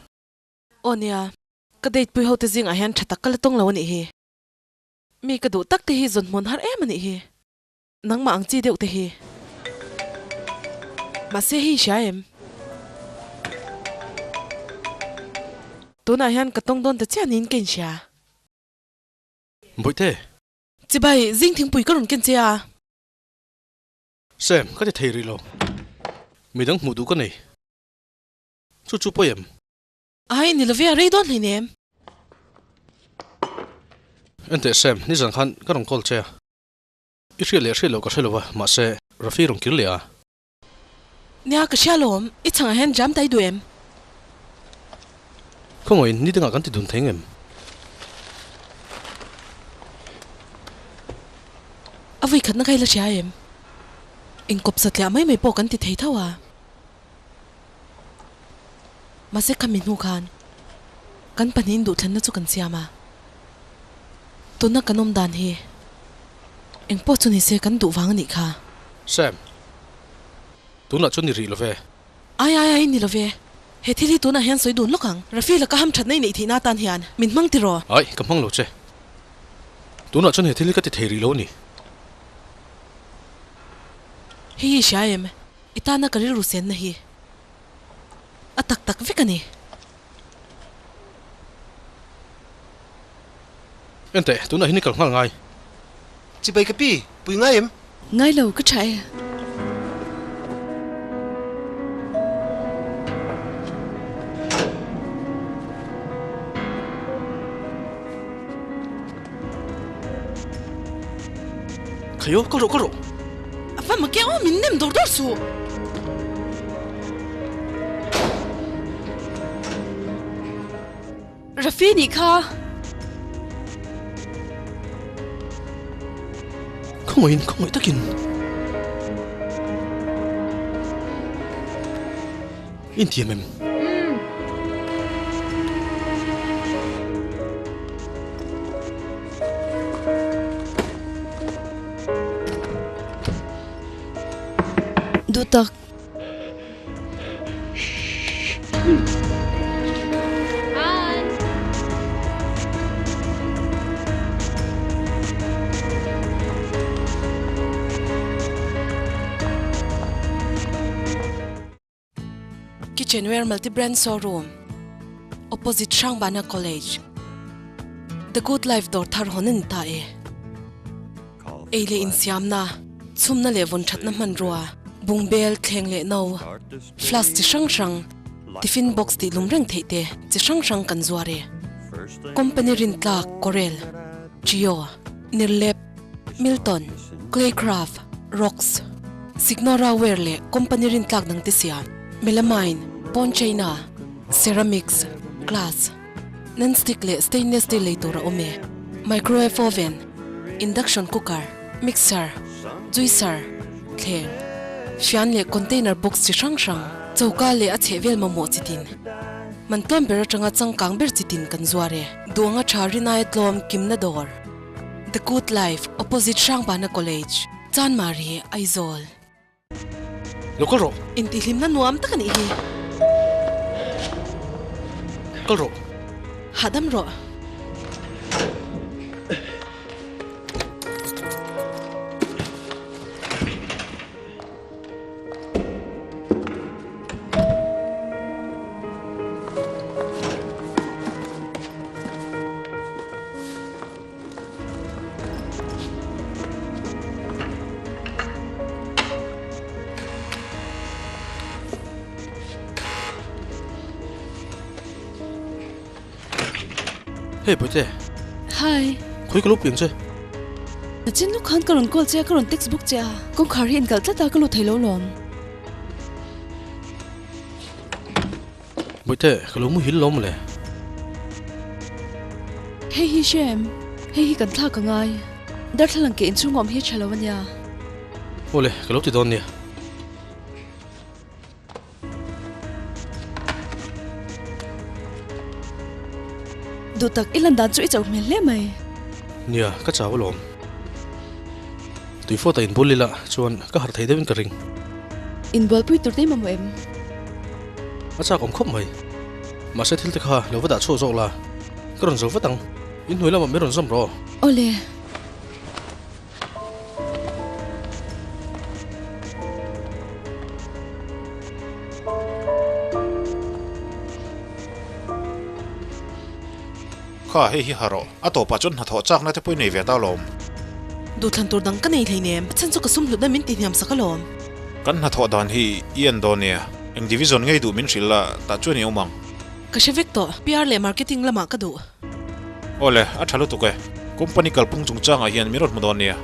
Aw nia, ka date pui hote zingah hian tha tak ka la tawng lo anih hi. Mi ka duh tak te hi zawn hmun har em anih hi. Nangmah ang chi deuh te hi. Mahse hei hria em? Tunah hian ka tawng dawn ta chiah niin ka inhria. Bawihte! Chibai, zing thingpui ka rawn ken che a. Sam, ka ti thei rih lo. Midang hmuh duh ka nei. Chu chu pawi em? Ai, ni love a rei dawn hleinem. Enteh Sam, nizan khan ka rawn call che a. I hriat leh hriat loh ka hre lo a, mahse Rafi rawn kir leh a. Nia, ka hria lawm, i chhangah hian jam tai duh em? Khawngawiin ni dangah kan ti dun thei ngem? A vui khatna kha i la hria em? Inkawp satliah mai mai pawh kan ti thei tho a. Mahse khami hnu khan kan pahnihin duhthlanna chu kan siam a. Tuna kan awm dan hi eng pawh chu ni se kan duh vang a nih kha. Sam, tunah chuan ni rih lo ve. Ai ai ai ni lo ve. He thil hi tunah hian sawi dun lawk ang. Rafi laka hamthatna i neih theihna atan hian min hmang tiraw? Ai, ka hmang lo che. Tunah chuan he thil hi ka ti thei rih lo a ni. Hei hi hria em? I tana ka rilru senna hi a tak tak vek a ni. Enteh, tunah hian i kal nghal ngai. Chibai ka pi, pui ngai em? Ngai lo, ka tha e. Khaio, kal rawh, kal rawh. A va mak e aw, min nem dawr dawr suh. Rafi nih kha. Khawngaihin, khawngaih takin. Intiam em? Duh tak. Kitchenware Multi Brand Showroom, Opposite Hrangbana College, The Good Life dawr thar hawn a ni ta e. Ei leh insiamna, chhumna leh vawn thatna hmanrua, bungbel, thleng leh no, flask chi hrang hrang, tiffin box tih lum reng theih te chi hrang hrang kan zuar e. Company rintlak Corel, Trio, Nirlep, Milton, Claycraft, Rocks, Signora Ware leh company rintlak dang te siam, Melamine, Bone China, Ceramics, Glass, Non-stick leh Stainless steel lei tur a awm e. Microwave oven, Induction cooker, Mixer, Juicer, thleng, fian leh container box chi hrang hrang, choka leh a chhehvel mamawh chi tin, man tlawm ber atanga changkang ber chi tin kan zuar e. Duanga tha rinai tlawm kimna dawr. The Good Life, Opposite Hrangbana College, Chanmari, Aizawl. Lo kal rawh. Intihhlimna nuam tak a nih hi. Kal rawh. Hahdam rawh. Hey Bawihte. Hi. Khawi ka lo piang che. Nachin lawk khan ka rawn call che a, ka rawn text bawk che a. Kawngkhar hi inkalh tlat a, ka lut thei lo lawm. Bawihte, ka lo muhil lo mawle. Hei hi hre em? Hei hi kan thlak a ngai. Darthlalang ke inchhung awm hi a tha lo a nia. Awle, ka lo ti dawn nia. Duh tak i lan dan chu i chauh hmel hle mai. Nia, ka chau alawm. Tuifawta inbul ila chuan ka harh thei deuhin ka ring. Inbualpui tur te i mamawh em? A chak awm khawp mai. Mahse thil te kha lo va dah chhuak zawk la, ka rawn zo vat ang. Inhnuai lamah min rawn zawm rawh. Awle. Kha, hei hi ha rawh. A tawpah chuan hnathawh chakna te pawh i nei ve ta alawm. Duhthlan tur dang ka nei hleinem. A chhan chu ka sum hlutna min tihniam sak alawm. Kan hnathawh dan hi i en dawn nia. Eng division ngei duh min hrilh la, tah chuan i awm ang. Ka hre vek tawh. PR leh marketing lamah ka duh. Awle, a tha lutuk e. Company kalphung chungchangah hian min rawn hmu dawn nia.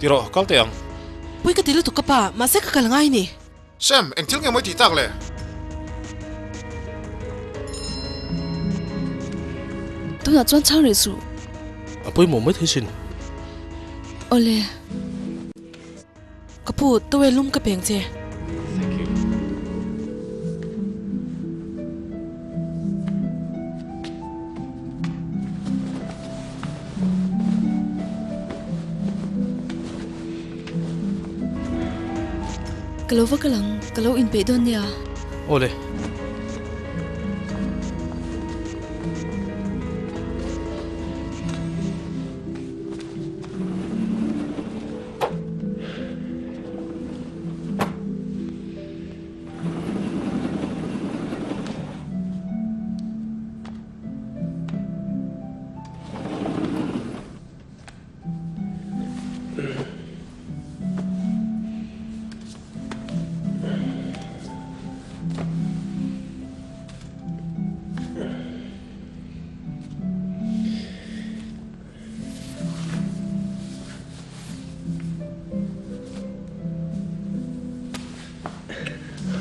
Ti rawh, kal teh ang. Pui ka ti lutuk ka pa, mahse ka kal ngai ni. Sam, eng thil nge mawi tih tak le? Tunah chuan chhang rih suh. A pawimawh mai thei sin. Awle. Ka pu, towel lum ka peng che. Thank you. Ka lo va kal ang, ka lo inpeih dawn nia. Awle.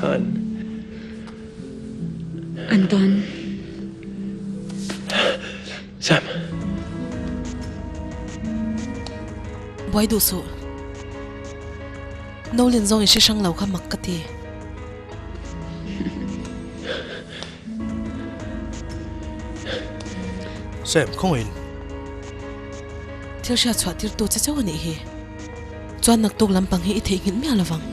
Han. Anton. Sam. Buai duh suh. Nolan zawng i hre hrang lo kha mak ka ti. Sam, khawngaih in. Thil hriat chhuah tirtu che chauh a nih hi. Chuan naktuk lampang hi i theihnghilh miah lovang.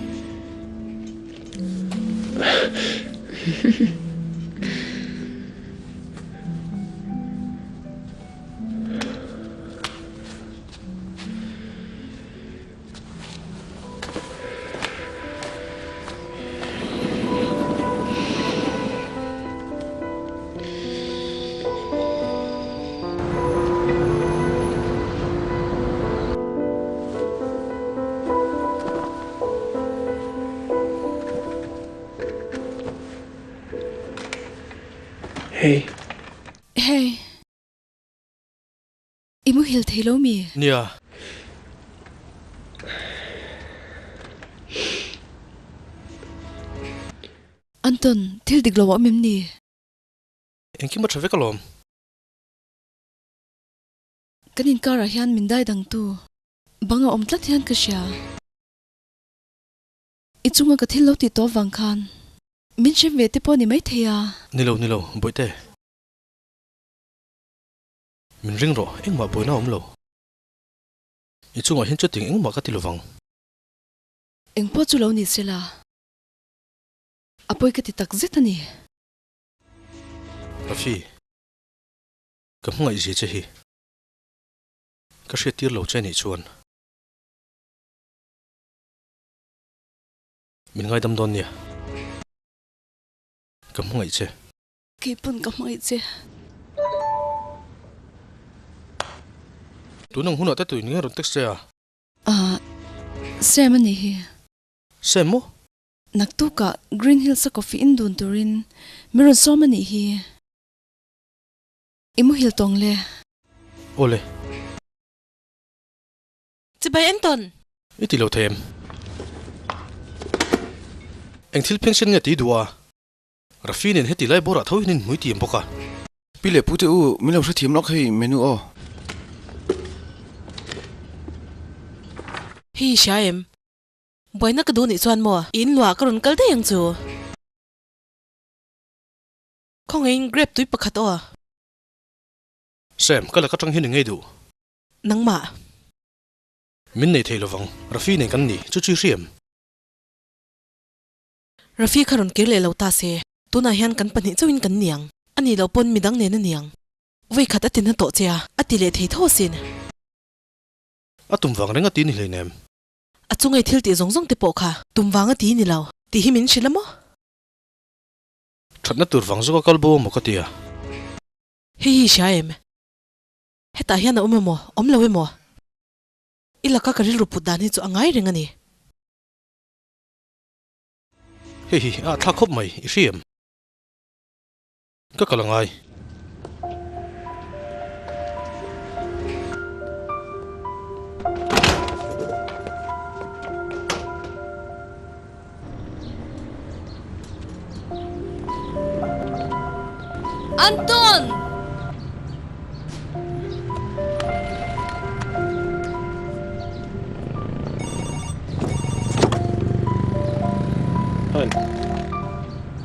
Hey. Hey. I muhil thei lo mi? Nia. Anton, thil dik lo a awm em ni? Engkim a tha vek alawm. Kan inkarah hian min dai dangtu bang a awm tlat hian ka hria. I chunga ka thil lo tih tawp vang khan min hrem ve te pawh ni maithei a. Ni lo, ni lo, Bawihte. Min ring rawh, engmah buaina a awm lo. I chungah hian chuting engmah ka ti lovang. Engpawh chu lo ni sela, a pawi ka ti tak zet a ni. Rafi, ka hmangaih zia che hi ka hriat tir lo che nih chuan min ngaidam dawn nia, ka hmangaih che. Kei pawn ka hmangaih che. Tun ang hunah te tuin nge rawn text che a? Ah, Sam a nih hi. Sam maw? Naktukah Green Hills a coffee in dun turin min rawn sawm a nih hi. I muhil tawng le. Awle. Chibai Anton! I ti lo thei em? Eng thil phiangsen nge tih duh a? Rafi nen heti lai bawrah tho hian in hmui tiam bawk a. Pi leh Pute u, min lo hrethiam lawk hei menu aw. Hei i hria em? Buaina ka duh nih chuan maw i inluah ka rawn kal daih ang chu. Khawngaihin grape tui pakhat aw. Sam, ka lak atang hian i ngei duh. Nangmah. Min nei thei lovang, Rafi nen kan ni, chu chu i hriam. Rafi kha rawn kir leh lo ta se, tunah hian kan pahnih chauhin kan ni ang. A nih loh pawn midang nen a ni ang. Vawikhat a ti na tawh che a, a ti leh thei tho asin. A tum vang reng a ti ni hleinem. A chungai thil tih zawng zawng te pawh kha tum vang a ti ni lo tih hi min hrilh a maw? Thatna tur vang zawk a kal bo emaw ka ti a. Hei hi hria em? Hetah hian a awm emaw, awm lo emaw? I laka ka rilru put dan hi chu a ngai reng a ni. Hei hi a thlak khawp mai, i hria em? Ka kal angai. Anton!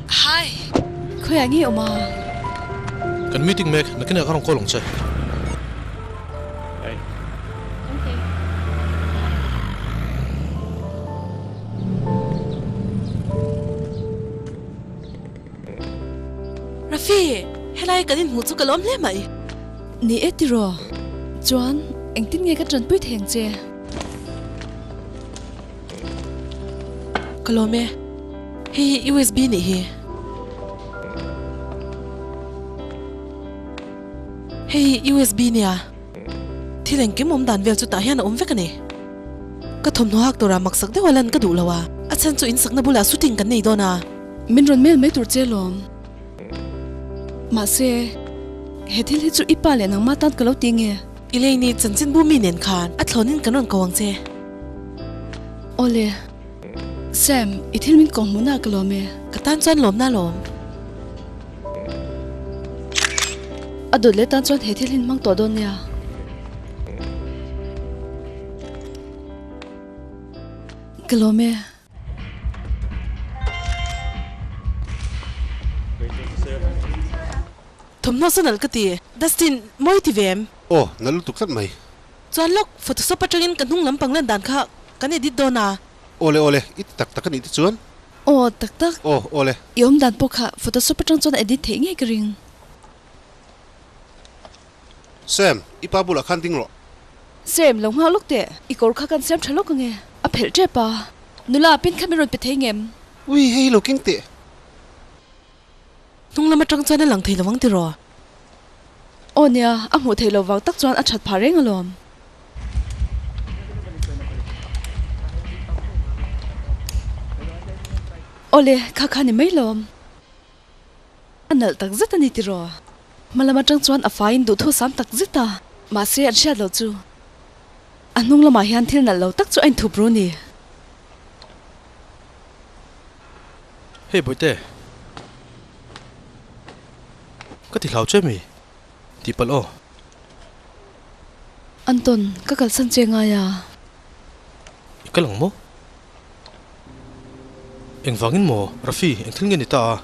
Hi! Khawiah nge awm a? Kan meeting mek, nakinah ka rawn call ang che. Rafi, helai kan inhmuh chu ka lawm hle mai. Ni e tiraw? Chuan, engtin nge ka tanpui thei ang che? Ka lawm e. Hei hi USB nih hi. Hei hi USB nia. Thil engkim awm dan vel chu tah hian a awm vek a ni. Ka thawmhnaw hak tura maksak deuha lan ka duh lo a, a chhan chu insakna bulah shooting kan nei dawn a. Min rawn mail mai tur che lawm. Mahse, he thil hi chu i pa leh nangmah tan ka lo ti nge? I lei ni chanchinbu mi nen khan a thlawnin kan rawn ko ang che. Awle, Sam, i thil min kawng hmuhna ka lawm e. Ka tan chuan lawmna lawm. A dawt leh tan chuan he thil hi hmang tawh dawn nia. Ka lawm e. Thawmhnaw sawn alh ka ti. Dustin, mawi ti ve em? Aw, nalh lutuk tlat mai. Chuan lawk, Photoshop atangin ka hnung lampang lan dan kha kan edit dawn a. Awle awle, i ti tak tak a nih te chuan? Aw, tak tak. Aw, awle. I awm dan pawh kha Photoshop atang chuan edit theih ngei ka ring. Sam, i pa bulah khan ding rawh. Sam, lo nghak lawk teh. I kawr kha kan siam tha lawk ange. A phelh tep a. Nula, pin kha min rawn pe thei ngem? Ui, hei lo keng teh. Hnung lam atang chuan a lang thei lo ang tiraw? Aw nia, a hmuh theih loh vang tak chuan a that phah reng alawm. Awle, kha kha ni mai lawm. A nalh tak zet a ni tiraw? Hma lam atang chuan a faiin duhthu sam tak zet a, mahse an hriat loh chu. A hnung lamah hian thil nalh lo tak chu a inthup ru ni. Hei Bawihte, ka ti hlau che mi? Tih palh aw. Anton, ka kalsan che ngai a. I kal ang maw? Engvangin maw, Rafi, eng thil nge ni ta a?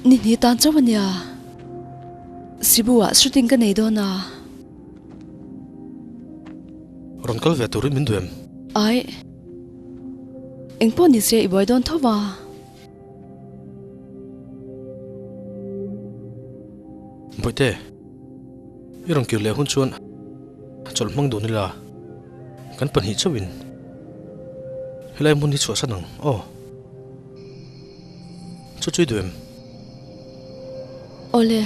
Ni hnih tan chauh a nia. Sibu ah shooting ka nei dawn a. Rawn kal ve turin min duh em? Ai. Engpawh ni se i buai dawn tho va. Bawihte, i rawn kir leh hun chuan chawlh hmang dun ila, kan pahnih chauhin helai hmun hi chhuahsan ang aw. Chu chu i duh em? Awle.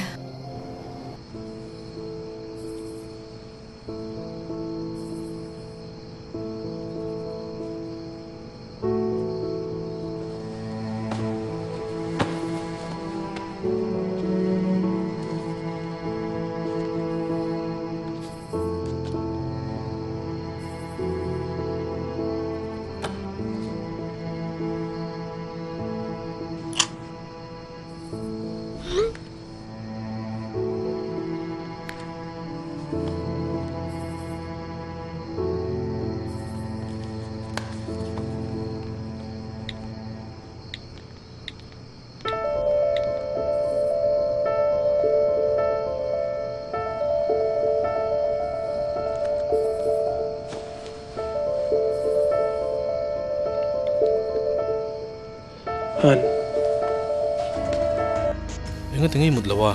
Han. Enga tinge i mut lo a?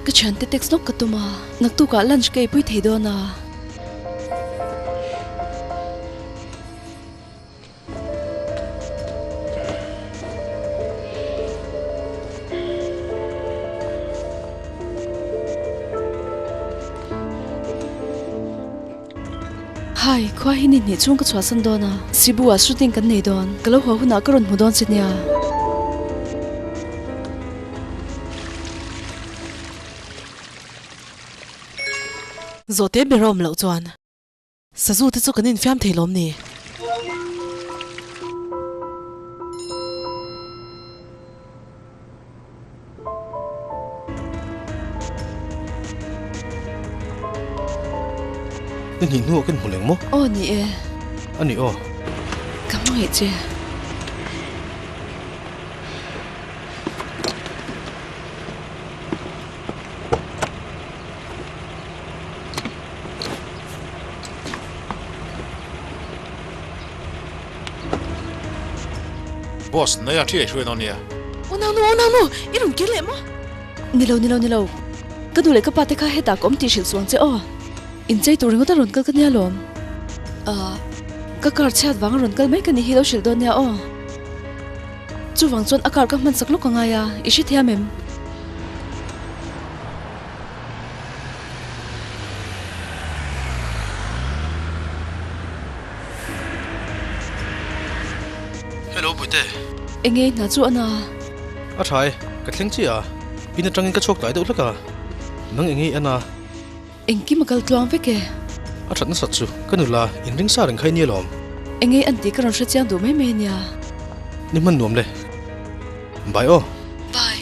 Ka thiante text nawk ka tum a, naktukah lunch ka eipui thei dawn a. Hi, khua hi ni hnih chhung ka chhuahsan dawn a, Sibu ah shooting kan nei dawn, ka lo haw hunah ka rawn hmu dawn che nia. Zawhte ber a awm loh chuan Sazu te chu kan infiam thei lawm ni? Ni hnih hnuah ka inhmu leng maw? Aw ni e. A ni aw. Ka hmangaih che. Boss, nai a thi ei hruai dawn nia. Aw nau nu, aw nau nu, i rawn kir leh maw? Nilo, nilo, nilo. Ka nu leh ka pa te kha hetah ka awm tih hrilh suang che aw. Inchei tur ringawt a rawn kal ka nia lawm. Ah, ka car chhiat vang a rawn kal mai ka nih hi lo hrilh dawn nia aw. Chuvang chuan a car ka hman sak lawk a ngai a, i hrethiam em? Hello Puite. Enge hna chu a na? A tha e, ka thleng chiah a, in atangin ka chhuak tlai deuh hlek a, nang enge i an a? Engkim a kal tluang vek e. A that nasat chu ka nula in ring sa reng kha i nia lawm. Enge an tih ka rawn hre chiang duh mai mai a nia. Ni hman nuam le. Bye aw. Bye.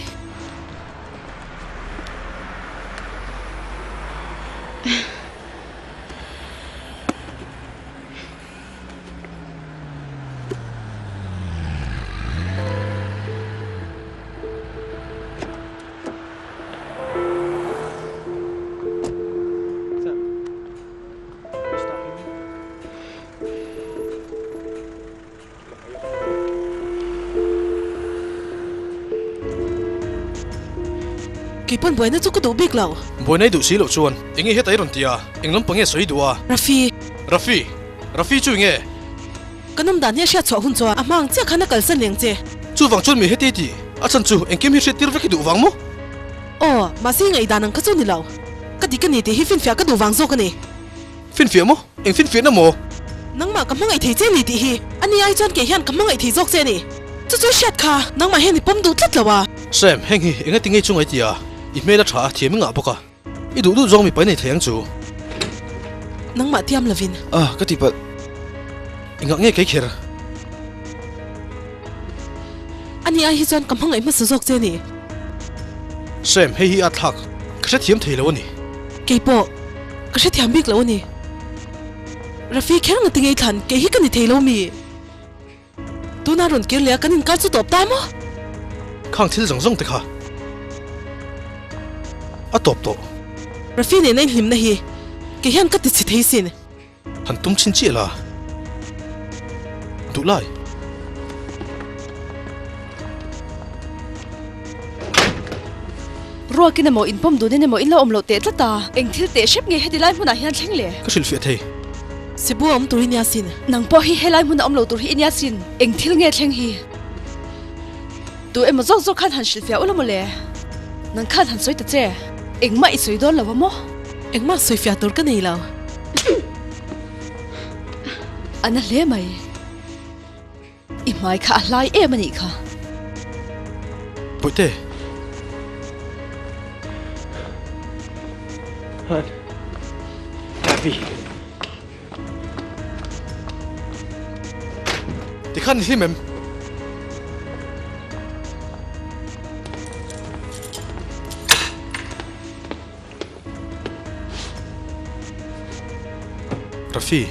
Keipawn buaina chu ka duh bik lo. Buaina i duh si loh chuan enge heta i rawn ti a, eng lampang nge sawi i duh a? Rafi. Rafi. Rafi chu enge? Ka nawm dan hi a hriat chhuah hun chuan a hma ang chiah khan a kalsan leng che. Chuvang chuan mi heti ti a chan chu engkim hi hriat tir vek i duh vang maw? Aw, mahse i ngaihdan ang kha chu ni lo. Ka dik a ni tih hi finfiah ka duh vang zawk a ni. Finfiah maw? Eng finfiahna maw? Nangmah ka hmangaih thei che ni tih hi a ni ai chuan kei hian ka hmangaih thei zawk che a ni. Chu chu hriat kha nangmah hian i pawm duh tlat lo a. Sam, heng hi engati ngei chu ngai tia i hmel a tha a, thiam i ngah bawk a. I duh duh zawng mipa i nei thei ang chu. Nangmah tiam lovin. Ah, ka ti palh. Engah nge kei kher? Ani ai hi chuan ka hmangaih hmasa zawk che ni. Sam, hei hi a thlak. Ka hrethiam thei lo a ni. Kei pawh ka hrethiam bik lo a ni. Rafi kher ngati ngei thlan kei hi ka ni thei lo mi? Tuna rawn kir leh a kan inkar chu tawp ta maw? Khang thil zawng zawng te kha a tawp tawh. Rafi nena inhlimna hi kei hian ka ti chhe thei sin. Han tum chhin chiah la duh lai. Ruakin emaw inpawm dunin emaw in lo awm loh teh tlat a, eng thil teh hrep nge heti lai hmunah hian thleng le? Ka hrilhfiah thei. Sibu a awm tur i nia sin. Nang pawh hi helai hmun a awm lo tur hi i nia sin. Eng thil nge thleng hi? Tu emaw zawk zawk khan han hrilhfiah ula maw le? Nang khan han sawi ta che. Engmah i sawi dawn lo a maw? Engmah sawifiah tur ka nei lo. A na hle mai. I hmai kha a hlai em a nih kha. Bawihte. Han. Tavi. Tikhan i hlim em? Rafi.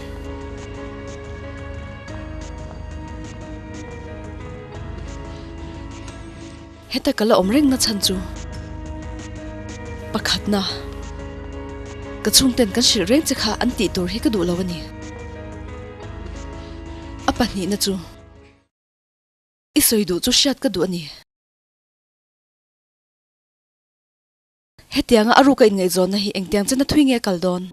Heta ka la awm reng na chhan chu pakhatna ka chhungten kan hrilh reng che kha an tih tur hi ka duh lo a ni. A pahnihna chu. I sawi duh chu hriat ka duh a ni. Hetianga a ruka inngaihzawnna hi engtiang chena thui nge a kal dawn?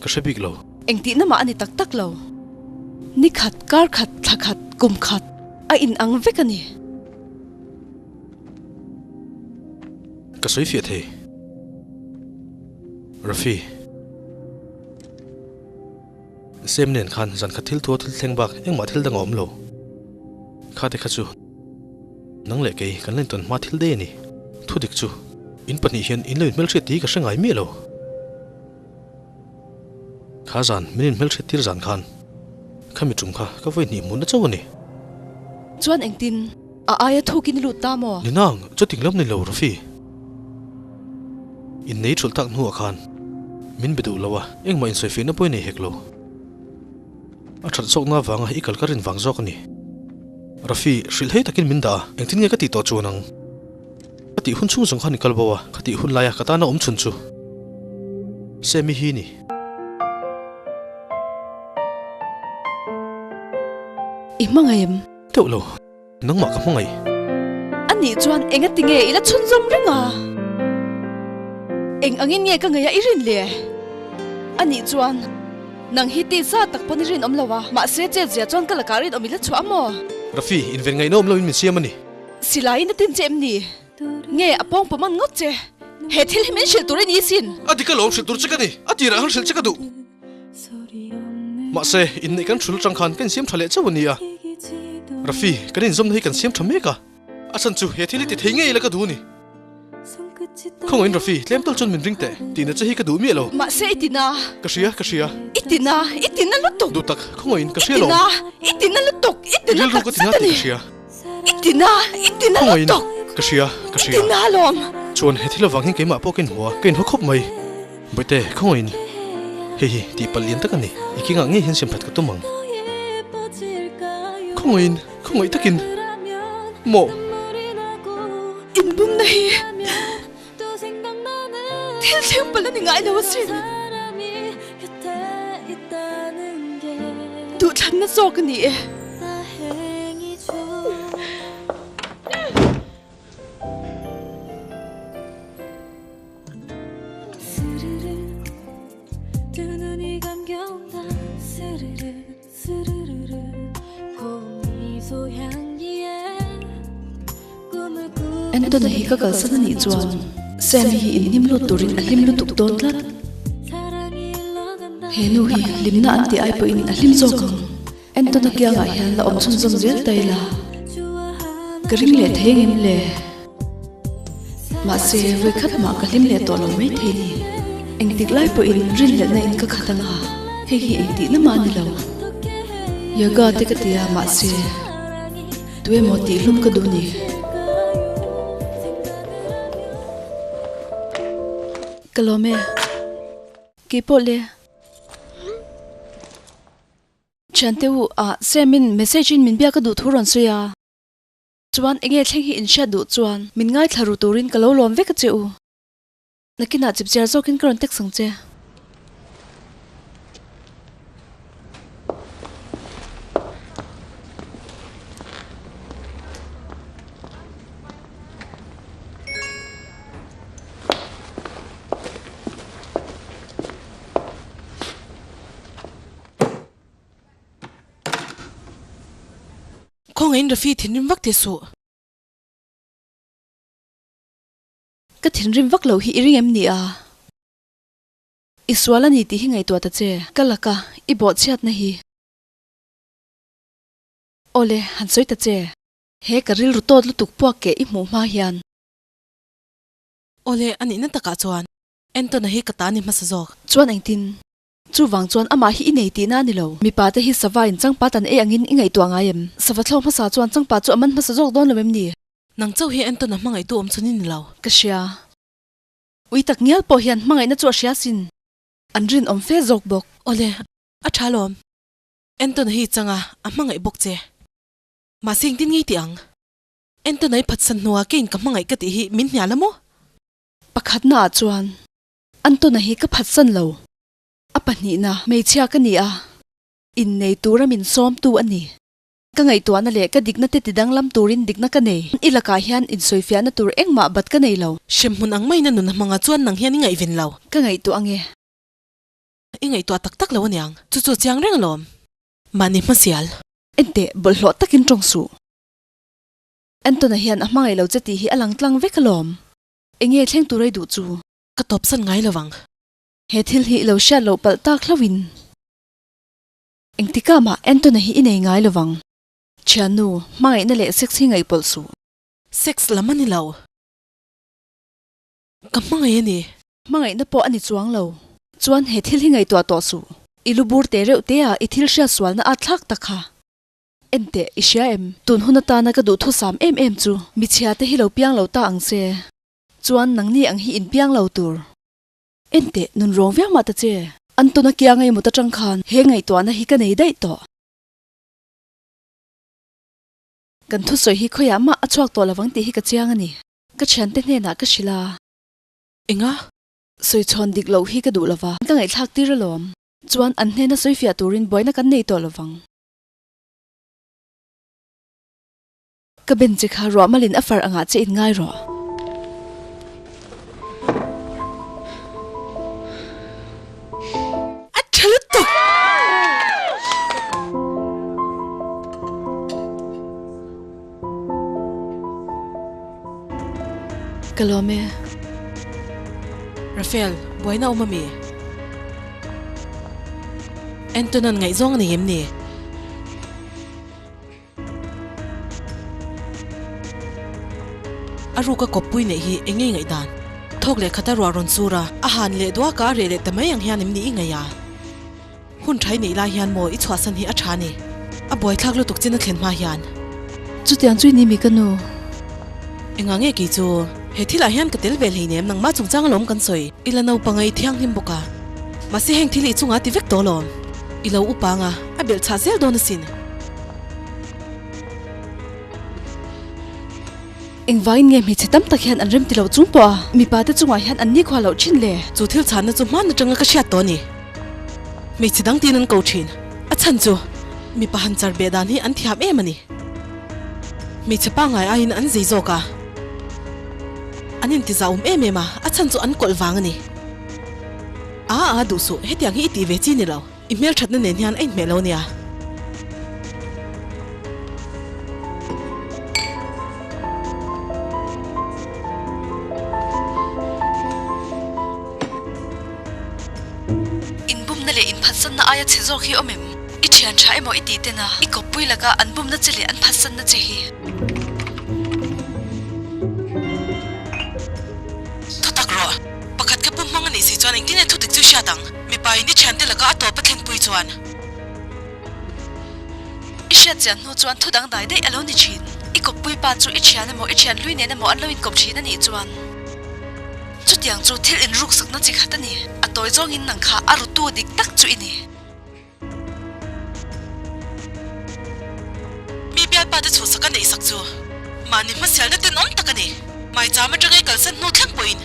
Ka hre bik lo. Engtihna mah a ni tak tak lo. Ni khat, kar khat, thla khat, kum khat a inang vek a ni. Ka sawi fiah thei. Rafi. Sem nen khan zan khat thil thua thil thleng bak engmah thil dang a awm lo. Kha te kha chu nang leh kei kan la intawn hma thil daih a ni. Thudik chu in pahnih hian in lo inhmelhriat tih hi ka hre ngai miah lo. Kha zan min inhmelhriat tir zan khan khami tum kha ka vawi hnih hmuhna chauh a ni. Chuan engtin a aia thukin i lut ta maw? Ni nang, chuting lam ni lo Rafi. Innei thulh tak hnuah khan min be duh lo a, engmah insawifiahna pawh i nei hek lo. A that zawkna avanga i kal ka rin vang zawk a ni. Rafi, hrilh hei takin min dah a, engtin nge ka tih tawh chuan ang? Ka tih hun chhung zawng khan i kal bo a, ka tih hun laia ka tana awm chhun chu Sammy hi ni. I hmangaih em? Teuh lo. Nangmah ka hmangaih. Anih chuan engati nge i la chhunzawm reng a? Eng angin nge ka ngaih a i rin le? Anih chuan nang hi ti za tak pawn i rinawm lo a, mahse chet zia chuan ka lakah rinawm i la chhuah a maw? Rafi, inven ngaihna awm loin min siam a ni. Silaiin a tin che em ni? Nge a pawng pawm an ngawt che? He thil hi min hrilh tur i ni sin. A dik alawm hrilh tur che ka ni. A tirah khan hrilh che ka duh. Mahse, inneih kan hrul atang khan ka insiam tha leh chauh a ni a. Rafi, kan inzawmna hi kan siam tha mek a. A chhan chu he thil hi ti thei ngei ila ka duh a ni. Khawngahin Rafi, tlem tal chuan min ring teh. Tihna che hi ka duh miah lo. Mahse, i tina. Ka hria, ka hria. I tina, i tina lutuk. Duh tak, khawngahin ka hria lo. I tina, i tina lutuk, i tina Rilru ka tak tina zet a tih ni. ka hria. I tina, i tina Khawngahin, lutuk. ka hria, ka I hria. tina alawm. Chuan he thil avang hian keimah pawh ka inhua, ka inhaw khawp mai. Bawihte, khawngahin, hei hi tihpalh lian tak a ni. I kengah ngei hian siamthat ka tum ang. Khawngahin, khawngaih takin, maw? Inbumna hi thil thleng palh a ni ngai lo asin. Duhthlanna zawk a ni e. Anthony hi ka kalsan a nih chuan Sam hi inhnim lut turin a hlim lutuk dawn tlat. He nu hi hlimna an tih ai pawhin a hlim zawk ang. Anthony kiangah hian la awm chhunzawm zel ta ila ka ring leh thei angem le? Mahse, vawikhat mah ka hlim leh tawh lo mai thei ni. Engtik lai pawhin rinhletna in ka khat anga, hei hi engtihna mah a ni lo. Yoga te ka ti a, mahse, tuemaw tihhlum ka duh ni. Ka lawm e. Keipawh le. Thiante u, ah, Sam in message in min biak a duh thu rawn sawi a. Chuan enge thleng hi in hriat duh chuan min ngaithla ru turin ka lo lawm vek a che u. Nakinah chipchiar zawkin ka rawn text ang che. Khawngaih in Rafi thinrim vak teh suh. Ka thinrim vak loh hi i ring em ni a? I sual a ni tih hi ngaihtuah ta che. Ka laka i bawhchhiatna hi. Awle, han sawi ta che. He ka rilru tawt lutuk puak keh i hmuh hma hian. Awle, a nihna takah chuan Anton-a hi ka ta ni hmasa zawk. Chuan engtin? Chuvang chuan amah hi i nei tihna a ni lo. Mipa te hi sava in changpa tan ei angin i ngaihtuah ngai em? Sava thlawk hmasa chuan changpa chu a man hmasa zawk dawn lo em ni? Nang chauh hi Anton-a hmangaihtu awm chhun i ni lo. Ka hria. Ui tak ngial pawh hian hmangaihna chu a hria sin. An rinawm fe zawk bawk. Awle, a tha lawm. Anton-a hi i chang a, a hmangaih bawk che. Mahse engtin ngei tih ang? Anton-a i phatsan hnuah keiin ka hmangaih ka tih hi min hnial a maw? Pakhatna ah chuan Anton-a hi ka phatsan lo. A pahnihna hmeichhia ka ni a, innei tura min sawmtu a ni. Ka ngaihtuahna leh ka dikna te tidanglam turin dikna ka nei. I lakah hian insawifiahna tur engmah bat ka nei lo. Hremhmun ang maiin a nun a hmang a chuan nang hian i ngaihven lo. Ka ngaihtuah ange. I ngaihtuah tak tak lo aniang. Chu chu a chiang reng alawm. Mahni hmasial. Enteh, bawlhhlawh takin tawng suh. Anton-a hian a hmangaih lo che tih hi a lang tlang vek alawm. Enge thleng tur ei duh chu? Ka tawpsan ngai lovang. He thil hi i lo hriat loh palh tak hlauhin. Engtikah mah Anton-a hi i nei ngai lovang. Thiannu, hmangaihna leh sex hi ngaihpawlh suh. Sex lam a ni lo. Ka hmangaih a ni. Hmangaihna pawh a ni chuang lo. Chuan he thil hi ngaihtuah tawh suh. I lu bur te reuh te a i thil hriat sualna at thlak tak kha. Enteh, i hria em? Tun hun atana ka duhthusam em em chu michhia te hi lo piang lo ta ang che. Chuan nangni ang hi in piang lo tur. Enteh, nun rawng viau mah ta che. Anton a kiang ei mut atang khan he ngaihtuahna hi ka nei daih tawh. Kan thusawi hi khawiah mah a chhuak tawh lovang tih hi ka chiang a ni. Ka thiante hnenah ka hrilh a. Enga? Sawichhawn dik loh hi ka duh lova. Ka ngaihthlak tir alawm. Chuan an hnena sawifiah turin buaina kan nei tawh lovang. Ka ben che kha ruah malin a far angah che in ngai rawh. A tha lutuk! Ka lawm e. Rafael, buaina awm ami? Anton-a'n ngaihzawng a nei em ni? A ruka kawppui neih hi eng nge ngaihdan? Thawk leh khata ruah rawn sur a, a han leh duak a, a reh leh ta mai ang hian em ni i ngaih a? Hun thai neih lai hian maw i chhuahsan hi a tha ni. A buaithlak lutuk chin a thlen hma hian. Chutiang chu i ni mi ka nu? Engah nge kei chu? He thilah hian ka tel ve hleinem nangmah chungchang alawm kan sawi. I la naupang a i thianghlim bawk a. Mahse heng thil hi i chungah ti vek tawh alawm. I lo upa ang a, a belh chhah zel dawn asin. Engvangin nge hmeichhe tam tak hian an rem ti lo chung pawh a mipa te chungah hian an nikhua loh thin le? Chu thil chhanna chu hman atanga ka hriat tawh a ni. Hmeichhe dang tiin an ko thin. A chhan chu mipa han char beh dan hi an thiam em a ni. Hmeichhe pangngai aiin an zei zawk a, an intizaum em em a, a chhan chu an kawlh vang a ni. Aa aa duh suh, hetiang hi i tih ve chi ni lo. I hmelthatna nen hian a inhmeh lo nia. Inbumna leh inphatsanna aia chhe zawk hi awm em? I thian tha emaw i tih tena i kawppui laka an bumna che leh an phatsanna che hi. Thutak rawh. Pakhat ka pum hmang a nih si chuan engtin nge thudik chu hriat ang? Mipa in i thiante laka a tawp a thlenpui chuan. I hriat chian hnu chuan thu dang dai daih a lo ni thin. I kawppui pa chu i thian emaw i thian hlui nen emaw an lo inkawp thin a nih chuan. Chutiang chu thil inruksakna chi khat a ni. A tawi zawngin nang kha a rutu dik tak chu i ni. Mi bialpa te chhuhsak a neihsak chu mahni hmasialna tenawm tak a ni. Maicham atanga i kalsan hnu thleng pawhin.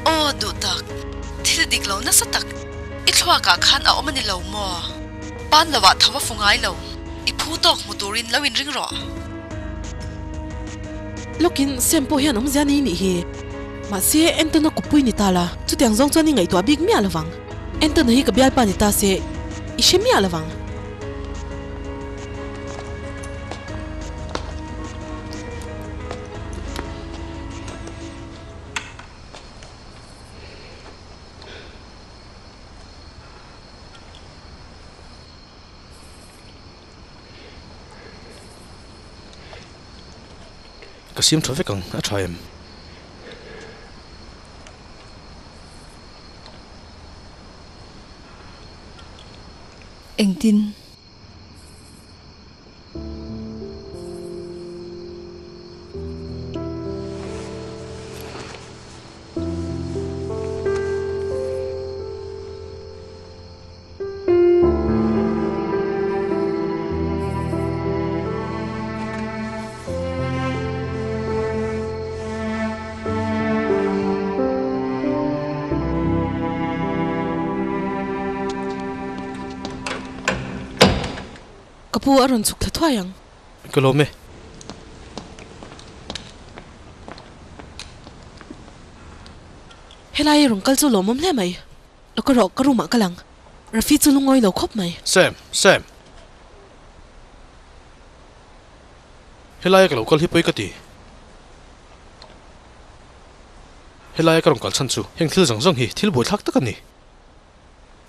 Aw duh tak, thil dik lo nasa tak i thluakah khan a awm a ni lo maw? Pan lovah tho a fu ngai lo, i phu tawk hmu turin lo inring rawh. Lawkin Sam pawh hian awmzia nei nih hi. Mahse, Anton-a kawppui ni ta la, chutiang zawng chuan i ngaihtuah bik miah lovang. Anton-a hi ka bialpa ni ta se, i hre miah lovang. Ka siam tha vek ang, a tha em? Engtin? Ka pu a rawn chhuk thla thuai ang. Ka lawm e. Helai i rawn kal chu lawmawm hle mai. Lawk erawh ka room ah ka lang. Rafi chu lungawi lo khawp mai. Sam! Sam! Helaia ka lo kal hi pawi ka ti. Helaia ka rawn kal chhan chu heng thil zawng zawng hi thil buaithlak tak a ni.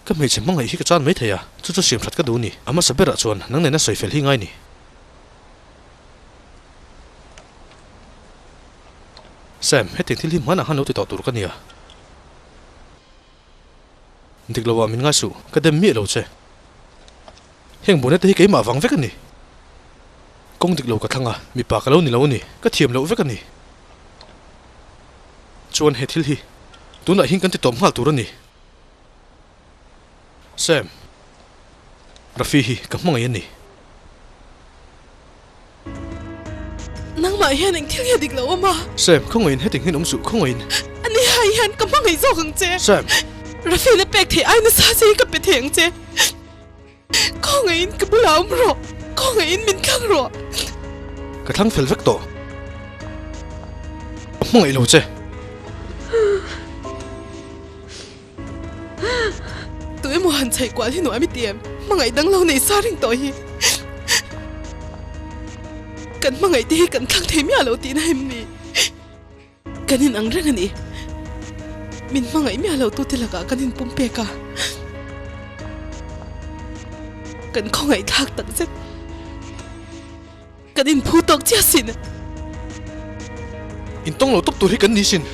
Ka hmeichhe hmangaih hi ka chan mai thei a, chu chu siam that ka duh ni. A hmasa berah chuan nang nena sawi fel hi ngai ni. Sam, hetiang thil hi hmanah khan lo ti tawh tur ka nia. Dik lo ah min ngai suh, ka dem miah lo che. Heng buaina te hi keimah vang vek a ni. Kawng dik lo ka thlang a, mipa ka lo ni lo a ni, ka thiam loh vek a ni. Chuan he thil hi tunah hian kan ti tawp nghal tur a ni. Sam, Rafi hi ka hmangaih a ni. Nangmah hian eng thil nge dik lo awm a? Sam, khawngaihin heti nghin awm suh, khawngaihin. Ani hai hian ka hmangaih zawk ang che. Sam! Rafi na pek theih ai nasa che hi ka pe thei ang che. Khawngaihin ka bulah awm rawh, khawngaihin min thlang rawh. Ka thlang fel vek tawh. Ka hmangaih lo che. Tu emaw han chhaih kual hi nuam i ti em? Hmangaih dang lo nei sa ring tawh hi. Kan hmangaih te hi kan thlang thei miah lo tihna em ni? Kan in ang reng a ni. Min hmangaih miah lo tute lakah kan in pum pek a. Kan khawngaih thlak tak zet. Kan in phu tawk chiah sin. In tawng lo tawp tur hi kan ni sin.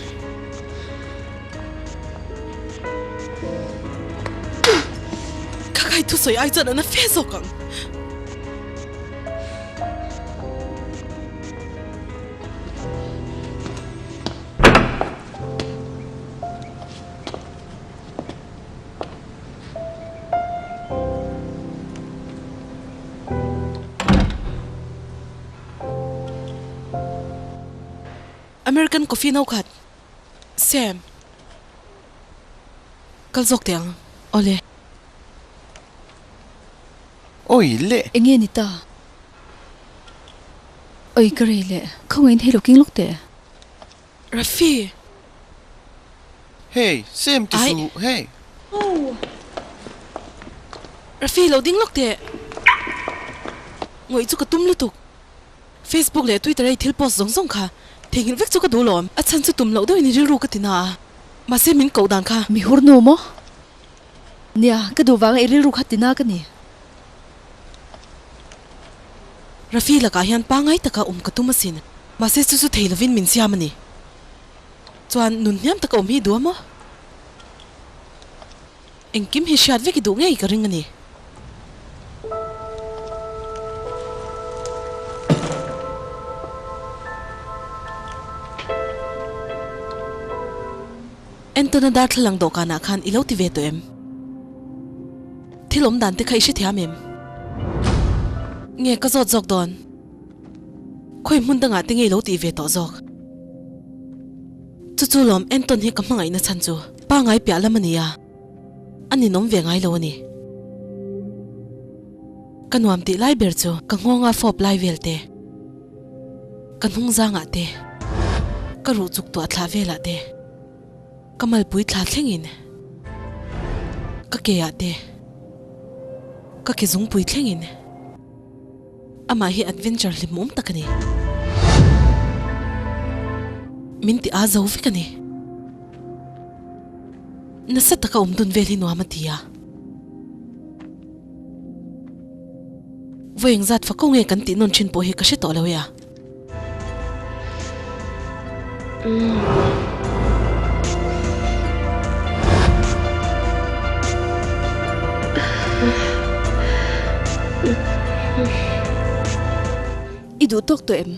Ka kai thusawi ai chuan a na fe zawk ang. American coffee no khat. Sam. Kal zawk teh ang. Awle. Oi le! Enge ni ta? Oi ka rei le, khawngaihin hei lo king lawk teh. Rafi! Hey, Sam ti Ai! suh, hey! Oh! Rafi lo ding lawk teh. Ngawih chu ka tum lutuk. Facebook leh Twitter a i thil post zawng zawng kha theihnghilh vek chu ka duh lawm. A chhan chu tum loh deuhin i rilru ka ti na a. Mahse min koh dan kha. Mi hur nu maw? Nia, ka duh vanga i rilru kha ti na ka ni. Rafi lakah hian pangngai taka awm ka tum asin. Mahse chu chu thei lovin min siam a ni. Chuan nun hniam taka awm hi i duh a maw? Engkim hi hriat vek i duh ngei ka ring a ni. Entawna darthlalang dawhkanah khan i lo ti ve tawh em? Thil awm dan te kha i hrethiam em? Nge ka zawt zawk dawn? Khawi hmun dangah te nge i lo tih ve tawh zawk? Chu chu lawm Anton hi ka hmangaihna chhan chu pangai piah lam a ni a, a ninawm ve ngai lo a ni. Ka nuam tih lai ber chu ka nghawnga fawp lai vel te, ka hnung zangah te, ka ruh chuk tuah thlah velah te, ka malpui thla thlengin, ka ke ah te, ka ke zungpui thlengin. Amah hi adventure hlimawm tak a ni. Min ti a zo vek a ni. Nasa taka awm dun vel hi nuam a ti a. Vawi engzat fako nge kan tih nawn thin pawh hi ka hre tawh lo e a. I duh tawk tawh em?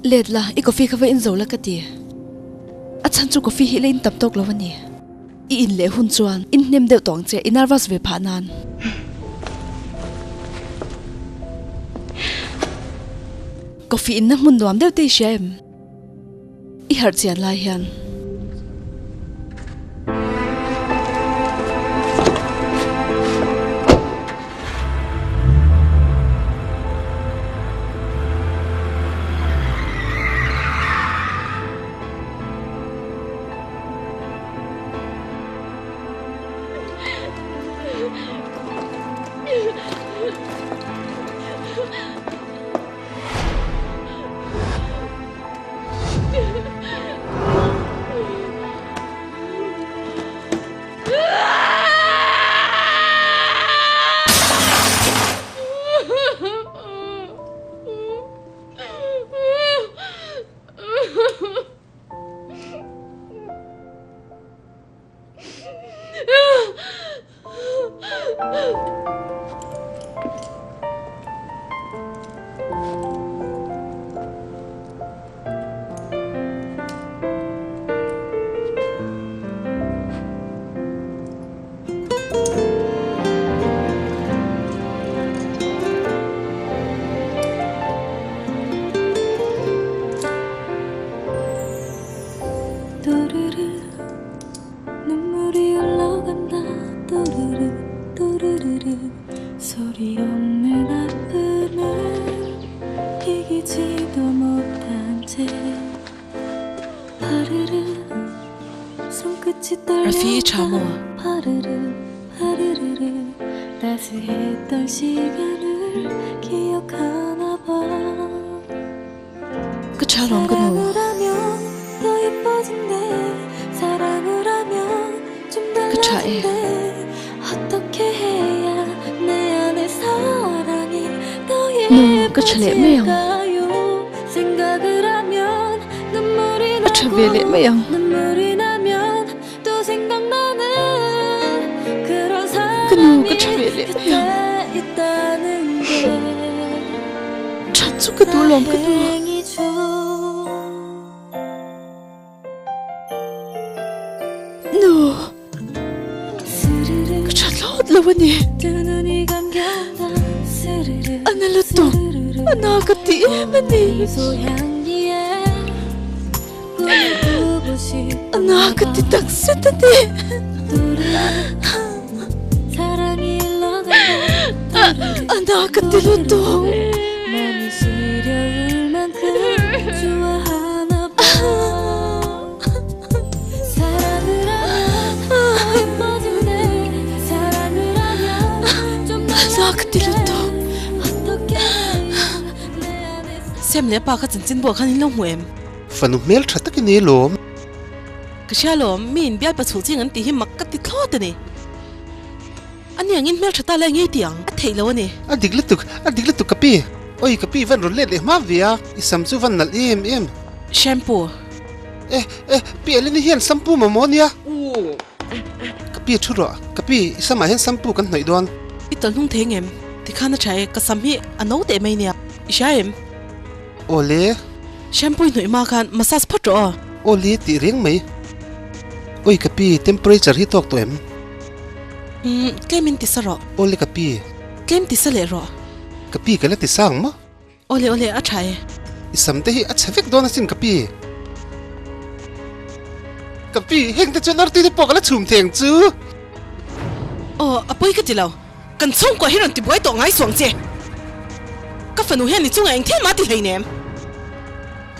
Let la, i coffee kha va in zo la ka ti. A chhan chu coffee hi la in tam tawk lo a ni. I in leh hun chuan in hnem deuh tawh ang che, i nervous ve phah nan. Coffee inna hmun nuam deuh te i hria em? I harh chian lai hian. 또르르 눈물이 흘러간다 또르르 또르르르 소리 없는 아픔을 이기지도 못한 채 파르르 손끝이 Rafi, tha 떨려온다 maw? 파르르 파르르르 따스했던 시간을 기억하나 봐 Ka tha lawm ka nu. 사랑을 하면 더 예뻐진대 사랑을 하면 좀 Ka tha e. 달라진대 어떻게 해야 내 안에 사랑이 더 Nu, ka tha leh mai ang. 예뻐질까요 생각을 하면 눈물이 A tha ve leh 나고 mai ang. 눈물이 나면 또 생각나는 그런 Ka nu, 사람이 ka tha ve leh mai ang. 곁에 있다는 게 That chu ka duh lawm ka nu. 다행이죠 Nu, 스르르 ka tha thlawt lo a ni. 두 눈이 감겨온다 스르르 A na lutuk. 스르르 A na ka ti em a ni. 미소 향기에 꿈을 꾸고 A na 싶었나 ka ti 봐 tak zet a ni. 또르르 사랑이 흘러간다 또르르 A na ka ti lutuk. 맘이 시려울 만큼 좋아하나 봐 사랑을 하면 더 예뻐진대 사랑을 하면 좀 A na ka ti 달라진대 lutuk. 어떻게 해야 내 안에 Sem leh pa kha chanchin buah khan in lo hmu em? Fanu hmel tha takin i lawm. Ka hria lawm, mi in bial pa chhuh ching an tih hi mak ka ti thlawt a ni. Ani angin hmel tha ta lai ngei ti ang, a theih lo a ni. A dik lutuk, a dik lutuk ka pi. Oi ka pi van rawn let leh hma ve a, i sam chu van nalh em em. Shampoo. Eh, eh, pi Eleni hian shampoo mamawh a nia. Ka pi thu rawh, ka pi i samah hian shampoo kan hnawih dawn. I tawlh hnung thei ngem, tikhan a tha e, ka sam hi a no teh mai nia, i hria em? Aw le. Shampoo i hnawih hma khan massage phawt rawh aw. Aw le tih reng mai. Oi ka pi, temperature hi tawk tawh em? Umm, tlem in ti sa rawh. Aw le ka pi. Tlem ti sa leh rawh. Ka pi ka la ti sang maw? Aw le aw le, a tha e. I sam te hi a chhe vek dawn asin ka pi. Ka pi, heng te chuan artui te pawh ka la chhum thei ang chu. Aw, a pawi ka ti lo. Kan chhungkua hi rawn ti buai tawh ngai suang che. Ka fanu hian i chungah eng thil mah ti hleinem.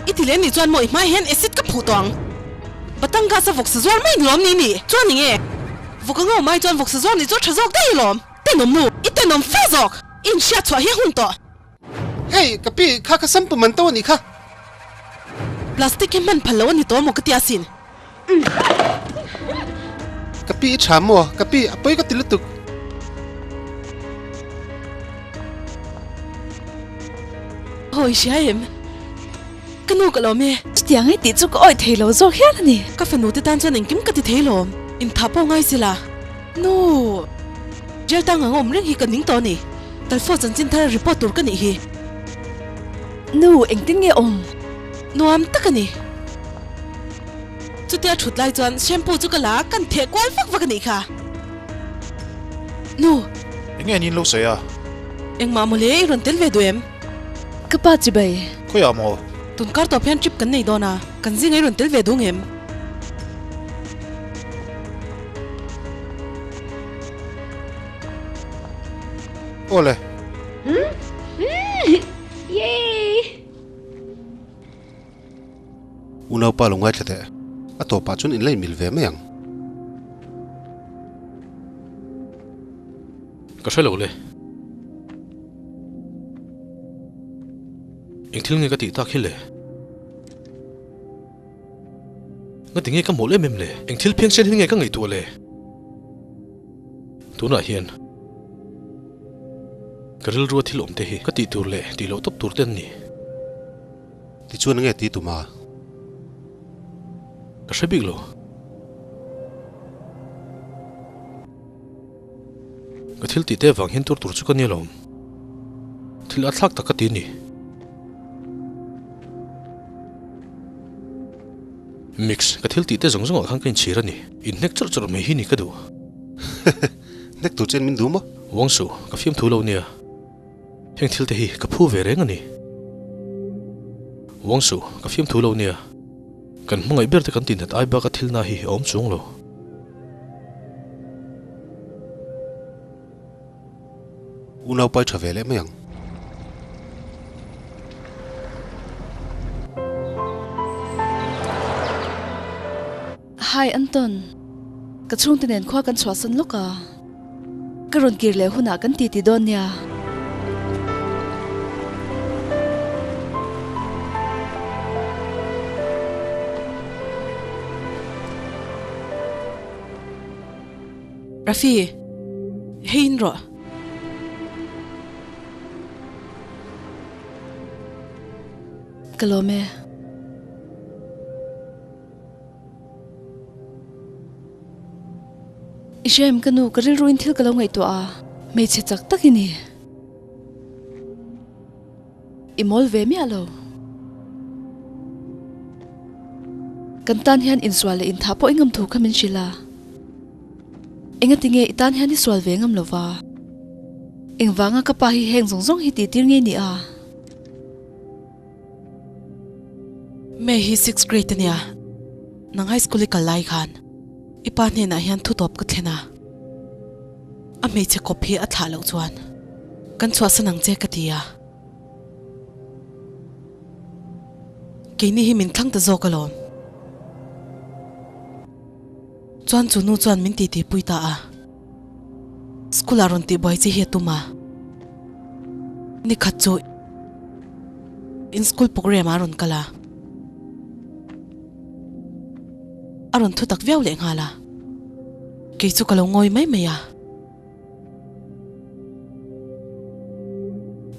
I ti leh ni chuan maw i hmai hian acid ka phuh tawh ang. Batangas a vawksa zuar mai ni lawm ni ni? Chuan eng e? Vawk a ngau mai chuan vawksa zuar ni chu a tha zawk daih alawm. Tenawm nu, i tenawm fe zawk! I inhriat chhuah hi a hun tawh. Hei, ka pi, kha ka sam pu man to a nih kha. Plastic hi hman phal lo a ni tawh maw ka ti asin. Ka pi i tha maw? Ka pi, a pawi ka ti lutuk. Aw, i hria em? Ka nu ka lawm e. Chutiang i tih chu ka awih thei lo zawk hial a ni. Ka fanu te tan chuan engkim ka ti thei lawm. Inthah pawh ngai sela. Nu! Jail tang ang awm reng hi ka ning tawh a ni. Talfo chanchin thar report tur ka nih hi. Nu, engtin nge awm? Nuam tak a ni. Chutia thut lai chuan shampoo chu ka la a, kan theh kual vak vak a nih kha. Nu! Enge an in lo sawi a? Engmah mawle i rawn tel ve duh em? Ka pa chibai. Khawiah maw? Tun kar tawp hian trip kan nei dawn a, kan zinga i rawn tel ve duh ngem? Awle. Unaupa lo ngaithla teh. A tawpah chuan in la inmil ve mai ang. Ka hre lo le. Eng thil nge ka tih tak hi le? Ngati nge ka mawlh em em le? Eng thil phiang sen hi nge ka ngaihtuah le? Tunah hian ka rilrua thil awm te hi ka tih tur leh tih loh tawp tur te an ni. Tichuan nge ti tuma? Ka hre bik lo. Ka thil tih te vang hian tur tur chu ka nia lawm. Thil a thlak tak ka ti a ni. Mix, ka thil tih te zawng zawngah khan ka inchhir a ni. Inhnek chawrh chawrh mai hi ni ka duh. Hnek tur chuan min duh maw? Wang suh, ka fiamthu lo nia. Heng thil te hi ka phu ve reng a ni. Wang suh, ka fiamthu lo nia. Kan hmangaih ber te kan tinhat ai bak a thil na hi a awm chuang lo. Unau pai tha ve leh mai ang. Hi Anton, ka chhungte nen khua kan chhuahsan lawk a, ka rawn kir leh hunah kan titi dawn nia. Rafi, hei in rawh. Ka lawm e. I hria em ka nu, ka rilru in thil ka lo ngaihtuah a, hmeichhe chak tak i ni. I mawl ve miah lo. Kan tan hian insual leh inthah pawh i ngam thu kha min hrilh a. Engati nge i tan hian i sual ve ngam lo va? Engvanga ka pa hi heng zawng zawng hi tihtir nge ni a? May hi sixth grade a nia, nang high school i kal lai khan i pa hnenah hian thu tawp ka thlen a, a hmeichhe kawp hi a thlah loh chuan kan chhuahsan ang che ka ti a, keini hi min thlang ta zawk alawm. Chuan chu nu chuan min titi pui ta a, school ah rawn tihbuai che hi a tum a, nikhat chu in school program ah a rawn kal a, a rawn thu tak viau leh nghal a, kei chu ka lo ngawi mai mai a.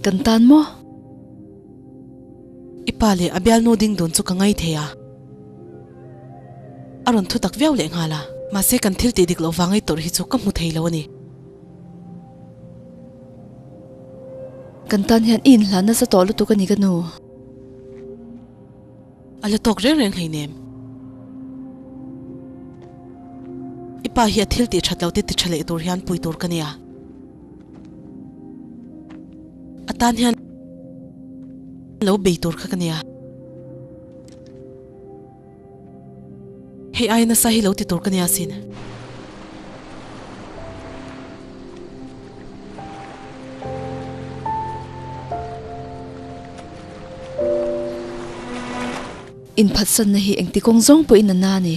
Kan tan maw? I pa leh a bialnu ding dun chu ka ngai thei a. A rawn thu tak viau leh nghal a. Mahse kan thil tih dik loh vang ei tawrh hi chu ka hmu thei lo a ni. Kan tan hian i inhlan nasa tawh lutuk a ni ka nu. A la tawk reng reng hleinem. I pa hi a thil tih that lo te ti tha leh tur hian pui tur ka nia. A tan hian lo bei tur kha ka nia. Hei ai nasa hi lo ti tur ka nia sin. Inphatsanna hi engti kawng zawng pawhin a na a ni.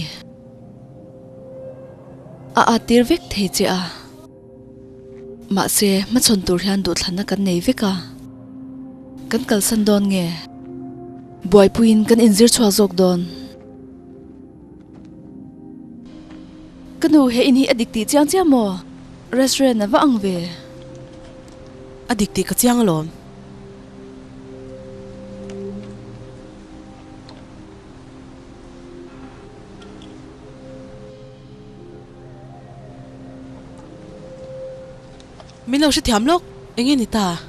A at tir vek thei che a. Mahse, hmachhawn tur hian duhthlanna kan nei vek a. Kan kalsan dawn nge? Buaipuiin kan inzir chhuak zawk dawn. Ka nu, he in hi a dik tih chiang chiang maw? Restaurant a va ang ve. A dik tih ka chiang alawm. Min lo hrethiam lawk, eng nge ni ta?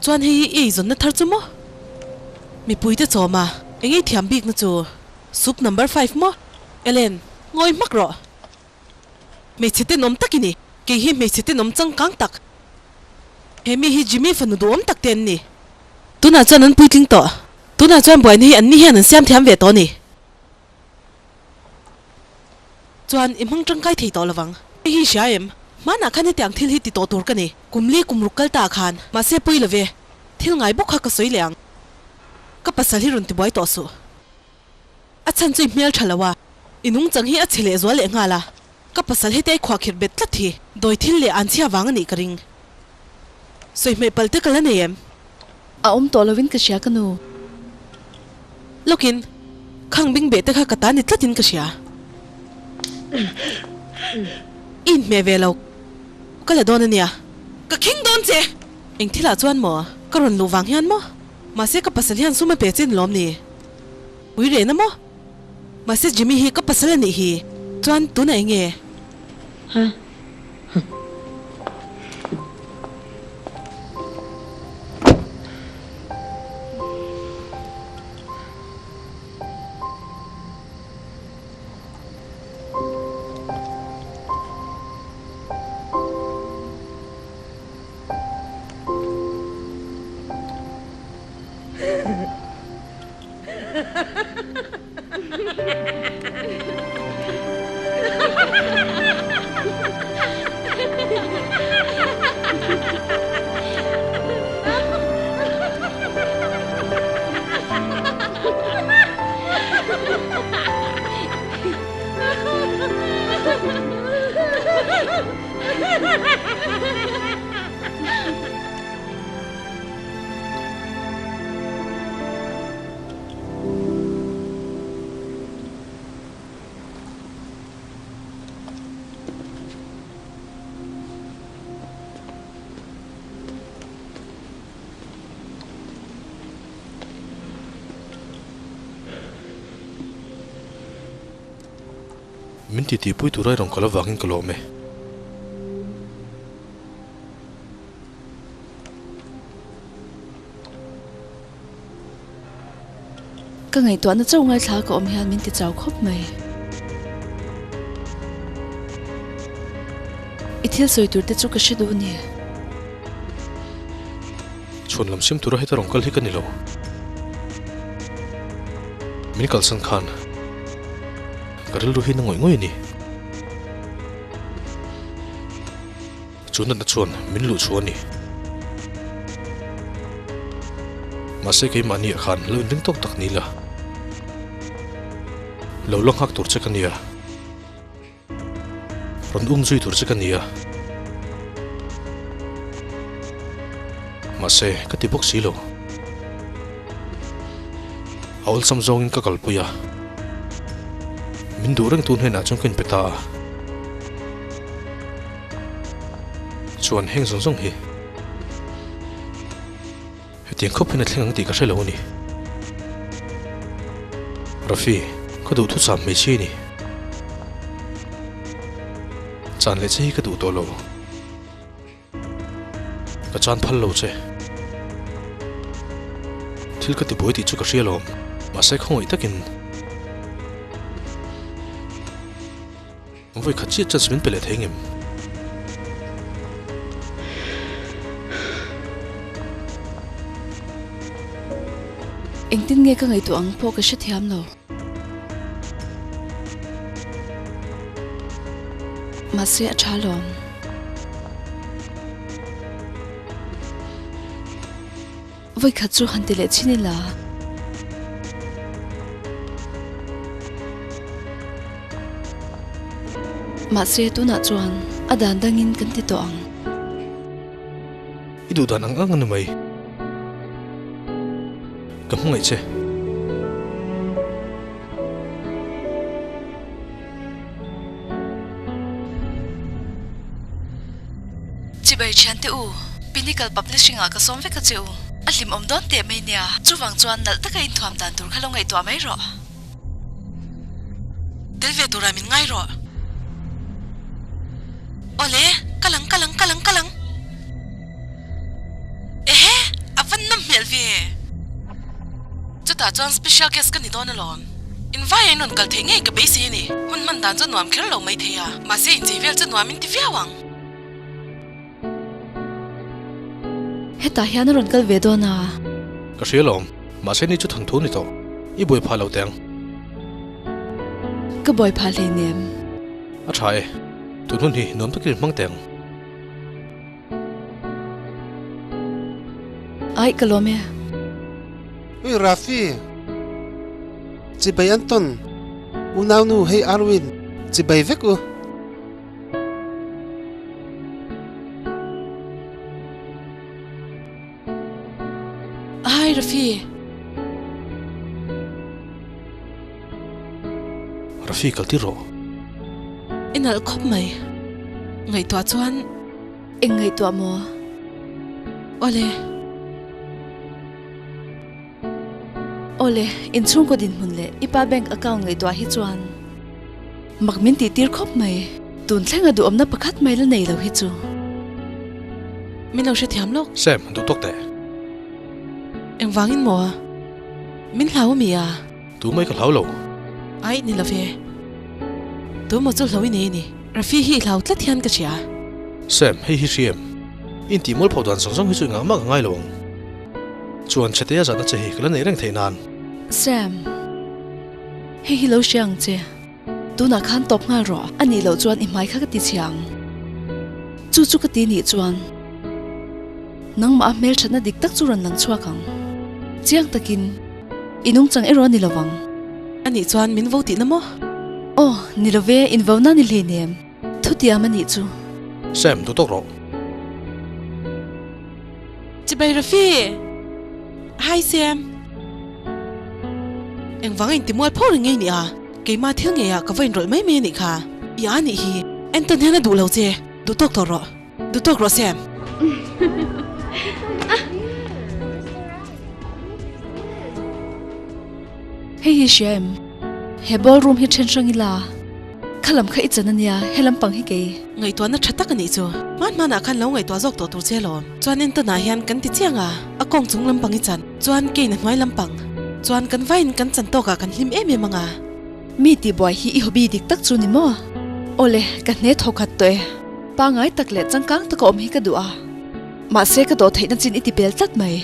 Chuan hei hi i eizawnna thar chu maw? Mipui te chawm a, eng nge i thiam bikna chu? Soup number five maw? Ellen, ngawi hmak rawh. Hmeichhe tenawm tak i ni, kei hi hmeichhe tenawm changkang tak. He mi hi Jimmy fanu duhawm tak te an ni. Tunah chuan an puitling tawh. Tunah chuan buaina hi anni hian an siam thiam ve tawh a ni. Chuan i hmang tangkai thei tawh lovang. Hei hi hria em? Hmanah khan hetiang thil hi ti tawh tur ka ni. Kum li kum ruk kal ta khan. Mahse pawi lo ve. Thil ngai bawk kha ka sawi leh ang. Ka pasal hi rawn tibuai tawh suh. A chhan chu i hmel tha lo a. I nungchang hi a chhe leh zual leh nghal a. Ka pasal heti ai khuahkhirh bet tlat hi dawi thil leh an chhia vang a nih ka ring. Sawi hmeh pal te ka la nei em? A awm tawh lovin ka hria ka nu. Lawkin, khang bing beh te kha ka ta ni tlatin ka hria. I inhmeh ve lo ka la dawn a nia. Ka khing dawn che! Eng thilah chuan maw? Ka rawn luh vang hian maw? Mahse ka pasal hian sum a pe che ni lawm ni? Ui rehna maw? Mahse Jimmy hi ka pasal a nih hi. Chuan tunah eng nge? Min titi pui tur a i rawn kal avangin ka lawm e. Ka ngaihtuahna chauh ngaithla ka awm hian min ti chau khawp mai. I thil sawi tur te chu ka hre duh a ni. Chhuan lam sim tura heta rawn kal hi ka ni lo. Min kalsan khan ka rilru hi na ngawih ngawih a ni. Chu natna chuan min luh chhuah a ni. Mahse keimahni ah khan lo inring tawk tak ni la. Lo la nghak tur che ka nia. Rawn um zui tur che ka nia. Mahse ka ti bawk si lo. A awlsam zawngin ka kalpui a. Min duh reng tu hnenah chuan ka inpe ta a. Chuan heng zawng zawng hi hetiang khawp hian a thleng ang tih ka hre lo a ni. Rafi, ka duh thucham hmeichhia i ni. Chan leh che hi ka duh tawh lo. Ka chan phal lo che. Thil ka ti buai tih chu ka hria lawm. Mahse khawngaih takin vawi khat chiah chance min pe leh thei ngem? Engtin nge ka ngaihtuah ang pawh ka hrethiam lo. Mahse a tha lawm. Vawikhat chu han ti leh chin ila. Mahse tunah chuan a dan dangin kan ti tawh ang. I duh dan ang ang a ni mai. Ka hmangaih che. Chibai thiante u, Pinnacle Publishing ah ka sawm vek a che u. A hlimawm dawn teh mai nia, chuvang chuan nalh taka inthuam dan tur kha lo ngaihtuah mai rawh. Tel ve tura min ngai rawh. Awle, kal ang, kal ang, kal ang, kal ang. Ehe, a van nawm hmel ve. Chutah chuan special guest ka ni dawn alawm. In vai a in rawn kal theih ngei ka beisei a ni. Hmun hman dan chu nuam kher lo mai thei a, mahse inchei vel chu nuam in ti viau ang. Hetah hian a rawn kal ve dawn a. Ka hria lawm, mahse ni chu thanthu ni tawh. I buai phah lo teng. Ka buai phah hleinem. A tha e, tun hun hi nuam takin hmang teng. Aih ka lawm e. Ui Rafi, chibai Anton, unaunu hei Arwin, chibai vek u. Hi Rafi. Rafi kal tir rawh. I nalh khawp mai. Ngaihtuah chuan. Eng ngaihtuah maw? Awle. Awle, inchhungkaw dinhmun leh i pa bank account ngaihtuah hi chuan mak min tih tir khawp mai. Tun thlenga duhawmna pakhat mai la nei lo hi chu. Min lo hrethiam lawk. Sam, duh tawk teh. Engvangin maw? Min hlau a mi a? Tu mai ka hlau lo. Aih ni lo ve. Tu maw chu hlau i nei a ni. Rafi hi i hlau tlat hian ka hria. Sam, hei hi hria em? I intih mual pho dan zawng zawng hi chu engah mah ka ngai lo ang. Chuan chhe tea zahna che hi ka la neih reng theih nan. Sam, hei hi lo hria ang che. Tunah khan tawp nghal rawh. A nih loh chuan i hmai kha ka ti chhia ang. Chu chu ka ti nih chuan nangmah a hmelthatna dik tak chu rawn lang chhuak ang. Chiang takin i nungchang erawh a ni lovang. A nih chuan min vo tihna maw? Aw, ni lo ve, in vo na ni hleinem. Thutiam a nih chu. Sam, duh tawk rawh. Chibai Rafi! Hi Sam! Engvanga intimual pho reng ngei nia, keimah thil ngeiah ka va inrawlh mai mai a nih kha. I a nih hi, Anton hian a duh lo che, duh tawk tawh rawh. Duh tawk rawh Sam! Hei hi hria em? He ballroom hi then hrang ila. Kha lam kha i chan ania, he lampang hi kei. Ngaihtuahna tha tak a nih chu. Hman hmanah khan lo ngaihtuah zawk tawh tur che alawm. Chuan Anton-ah hian kan ti chiang a, a kawng chung lampang i chan. Chuan keiin a hnuai lampang. Chuan kan vaiin kan chan tawkah kan hlim em em ang a. Mi tihbuai hi i hobby dik tak chu ni maw? Awle, ka hne thaw khat tawh e. Pangngai tak leh changkang taka awm hi ka duh a. Mahse ka dawh theihna chin i ti pel tlat mai.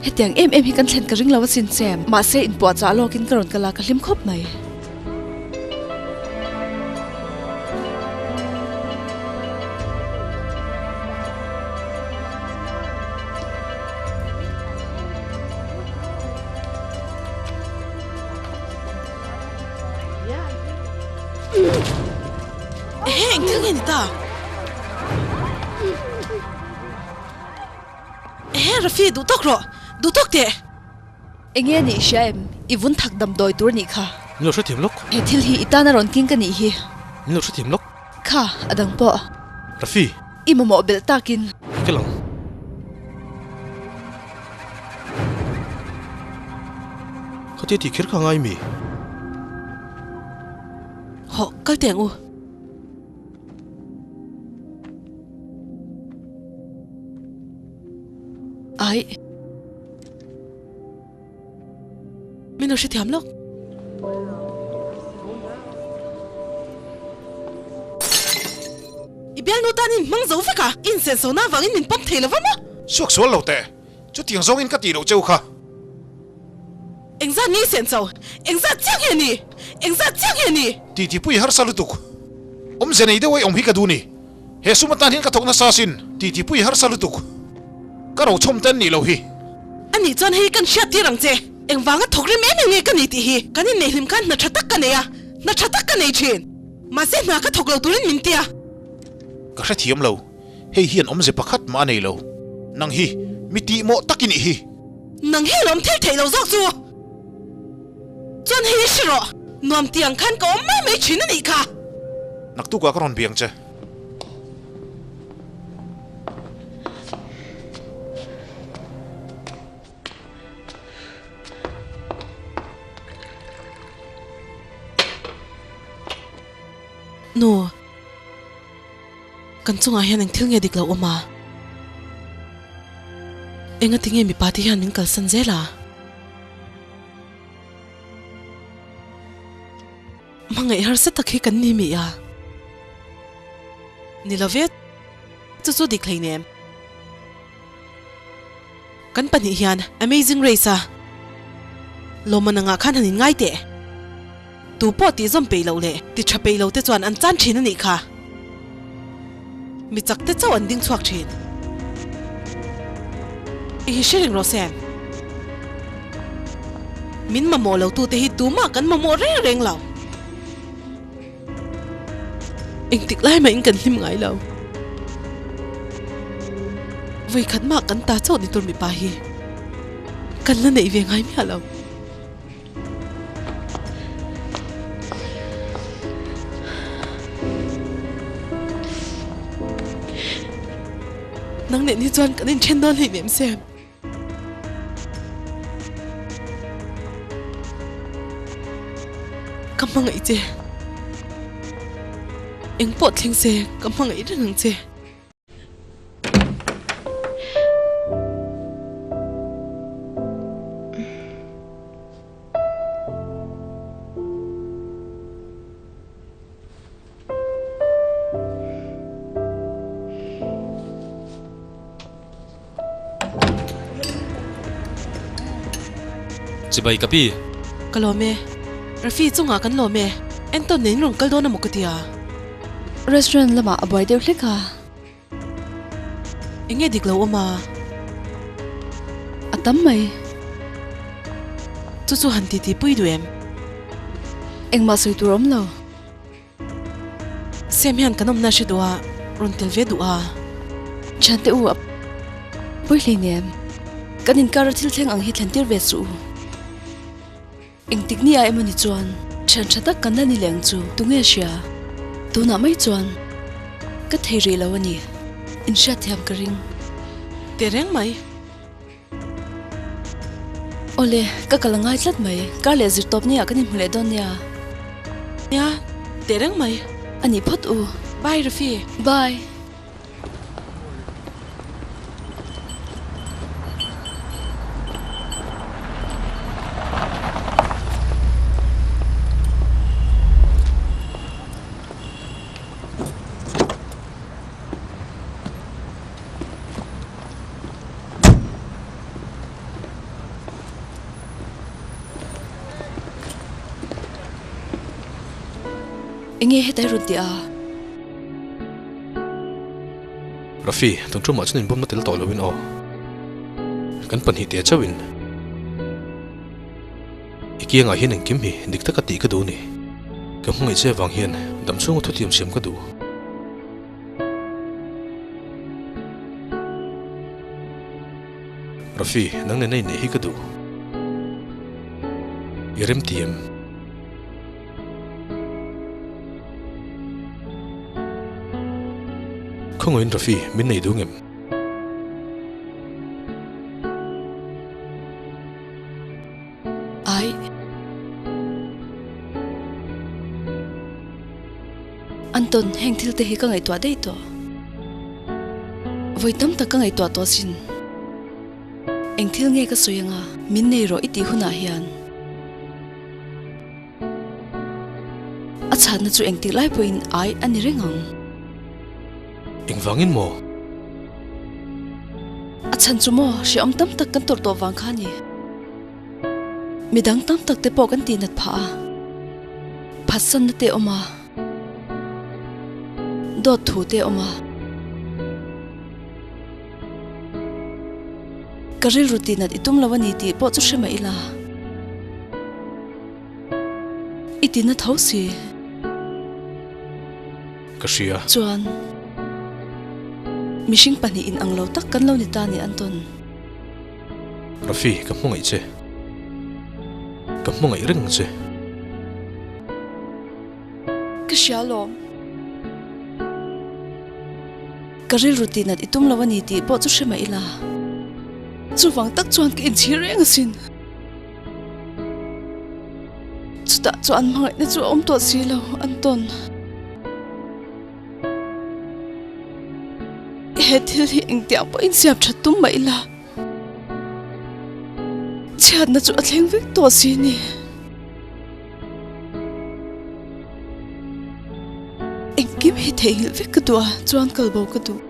Hetiang em em hi kan thlen ka ring lo asin che, mahse inpuahchah lawkin ka rawn kal a, ka hlim khawp mai. Ehe, engthil nge ni ta? Ehe Rafi, duh tawk rawh, duh tawk teh. Enge a nih hria em? I vun thak damdawi tur nih kha. Min lo hrethiam lawk. He thil hi i tan a rawn king ka nih hi. Min lo hrethiam lawk. Kha, a dang pawh. Rafi. I mamawh belh takin. Ka lang. Khatia tih kher kha a ngai mi? Hawh, kal teh ang u. Ai. Min lo hrethiam lawk. I bialnu tan in hmang zo vek a, i insenso na avangin min pawm thei lo va maw? Suak sual lo teh, chutiang zawngin ka tih loh cheu kha. Engzat nge i senso? Engzat chiah nge ni? Engzat chiah nge ni? Titipui harsa lutuk. Awmze nei deuh a i awm hi ka duh ni. He sum atan hian ka thawk nasa asin, titipui harsa lutuk. Ka rochhawm te an nih loh hi. Anih chuan hei kan hriat tir ang che. Engvanga thawk rim em em nge ka ni tih hi. Kan inneih hlim khan hna tha tak ka nei a, hna tha tak ka nei thin. Mahse hna ka thawk lo turin min ti a. Ka hrethiam lo, hei hian awmze pakhat mah a nei lo. Nang hi mi tihmawh tak i nih hi. Nang hi lawm thil theih lo zawk chu. Chuan hei i hre rawh, nuam ti ang khan ka awm mai mai thin a nih kha. Naktukah ka rawn biang che. Nu, kan chungah hian eng thil nge dik lo awm a? Engati nge mipa te hian min kalsan zel a? Hmangaih harsa tak hi kan ni mi a? Ni lo ve, chu chu dik hleinem. Kan pahnih hian Amazing Race a lawmman angah khan han inngai teh. Tu pawh tih zawm peih loh leh ti tha peih lo te chuan an chan thin a nih kha. Mi chak te chauh an ding chhuak thin. I hi hre reng rawh Sam. Min mamawh lo tute hi tumah kan mamawh reng reng lo. Engtik lai mahin kan hlim ngai lo. Vawikhat mah kan ta chauh ni tur mipa hi kan la neih ve ngai miah lo. Nang nen hi chuan kan inthen dawn hleinem Sam. Ka hmangaih che. Eng pawh thleng se ka hmangaih reng ang che. Chibai ka pi. Ka lawm e. Rafi chungah kan lawm e. Entawn nen in rawn kal dawn a maw ka ti a. Restaurant lamah a buai deuh hlek a. Eng nge dik lo awm a? A tam mai. Chu chu han titi pui duh em? Engmah sawi tur awm lo. Sam hian kan awmna hre duh a, rawn tel ve duh a. Thiante u a pawi hleinem. Kan inkar a thil thleng ang hi thlen tir ve suh u. Engtik ni ah emaw ni chuan thian tha tak kan la ni leh ang chu tunge hria? Tunah mai chuan ka thei rih lo a ni. Inhriatthiam ka ring. Tehreng mai. Awle, ka kal a ngai tlat mai. Kar leh zir tawp nia kan inhmu leh dawn nia. Nia, teh reng mai. A nih phawt u. Bye Rafi. Bye. Enge hetai rawn ti a? Rafi, tun tumah chuan inbumna tel tawh loin aw. Kan pahnih teh chauhin i kiangah hian engkim hi dik taka tih ka duh ni. Ka hmangaih che avang hian damchhunga thutiam siam ka duh. Rafi, nang nena inneih hi ka duh. I remti em? Khawngaihin Rafi, min nei duh ngem? Ai. Anton, heng thil te hi ka ngaihtuah daih tawh. Vawi tam tak ka ngaihtuah tawh asin. Eng thil nge ka sawi anga min nei rawh i tih hunah hian a chhatna chu engtik lai pawhin ai a ni reng ang. Engvangin maw? A chhan chu maw hrehawm tam tak kan tawrh tawh vang kha a ni. Midang tam tak te pawh kan tihnat phah a, phatsanna te awm a, dawt thu te awm a. Ka rilru tihnat i tum lo a ni tih pawh chu hre mah ila, i tina tho si. Ka hria. Chuan, mihring pahnih inang lo tak kan lo ni ta ni Anton. Rafi, ka hmangaih che. Ka hmangaih reng che. Ka hria lawm. Ka rilru tihnat i tum lo a ni tih pawh chu hre mah ila. Chuvang tak chuan ka inchhir reng asin. Chutah chuan hmangaihna chu a awm tawh si lo, Anton. He thil hi engtiang pawhin siam that tum mah ila, chhiatna chu a thleng vek tawh si ni. Engkim hi theihnghilh vek ka duh a, chuan kalbo ka duh.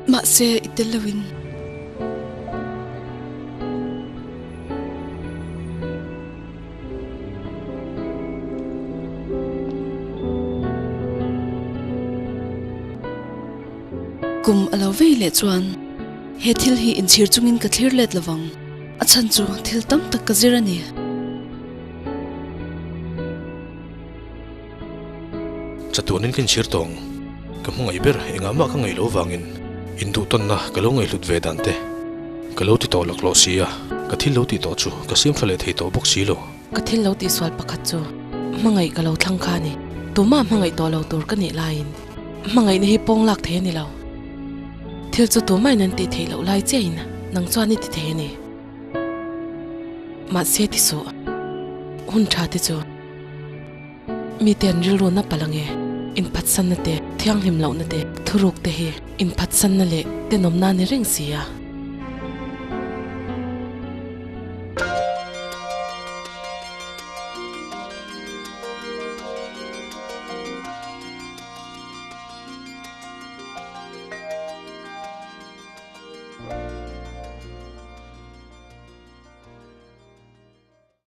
Mahse, i tel loin. Kum a lo vei leh chuan he thil hi inchhir chungin ka thlir let lovang. A chhan chu thil tam tak ka zir a ni. Chatuanin ka inchhir tawng. Ka hmangaih ber engah mah ka ngaih loh vangin induhtawnna ka lo ngaihhlut ve dan te ka lo ti tawh laklawh si a, ka thil lo tih tawh chu ka siam tha leh thei tawh bawk si lo. Ka thil lo tihsual pakhat chu hmangaih ka lo thlang kha a ni. Tumah hmangaih tawh lo tur ka nih laiin hmangaihna hi pawng lak thei a ni lo. Thil chu tumahin an tih theih loh lai chiahin nang chuan i ti thei a ni. Mahse ti suh, hun tha te chu. Mite an rilru na palh ange, inphatsanna te, thianghlim lohna te, thuruk te hi inphatsanna leh tenawmna a ni reng si a.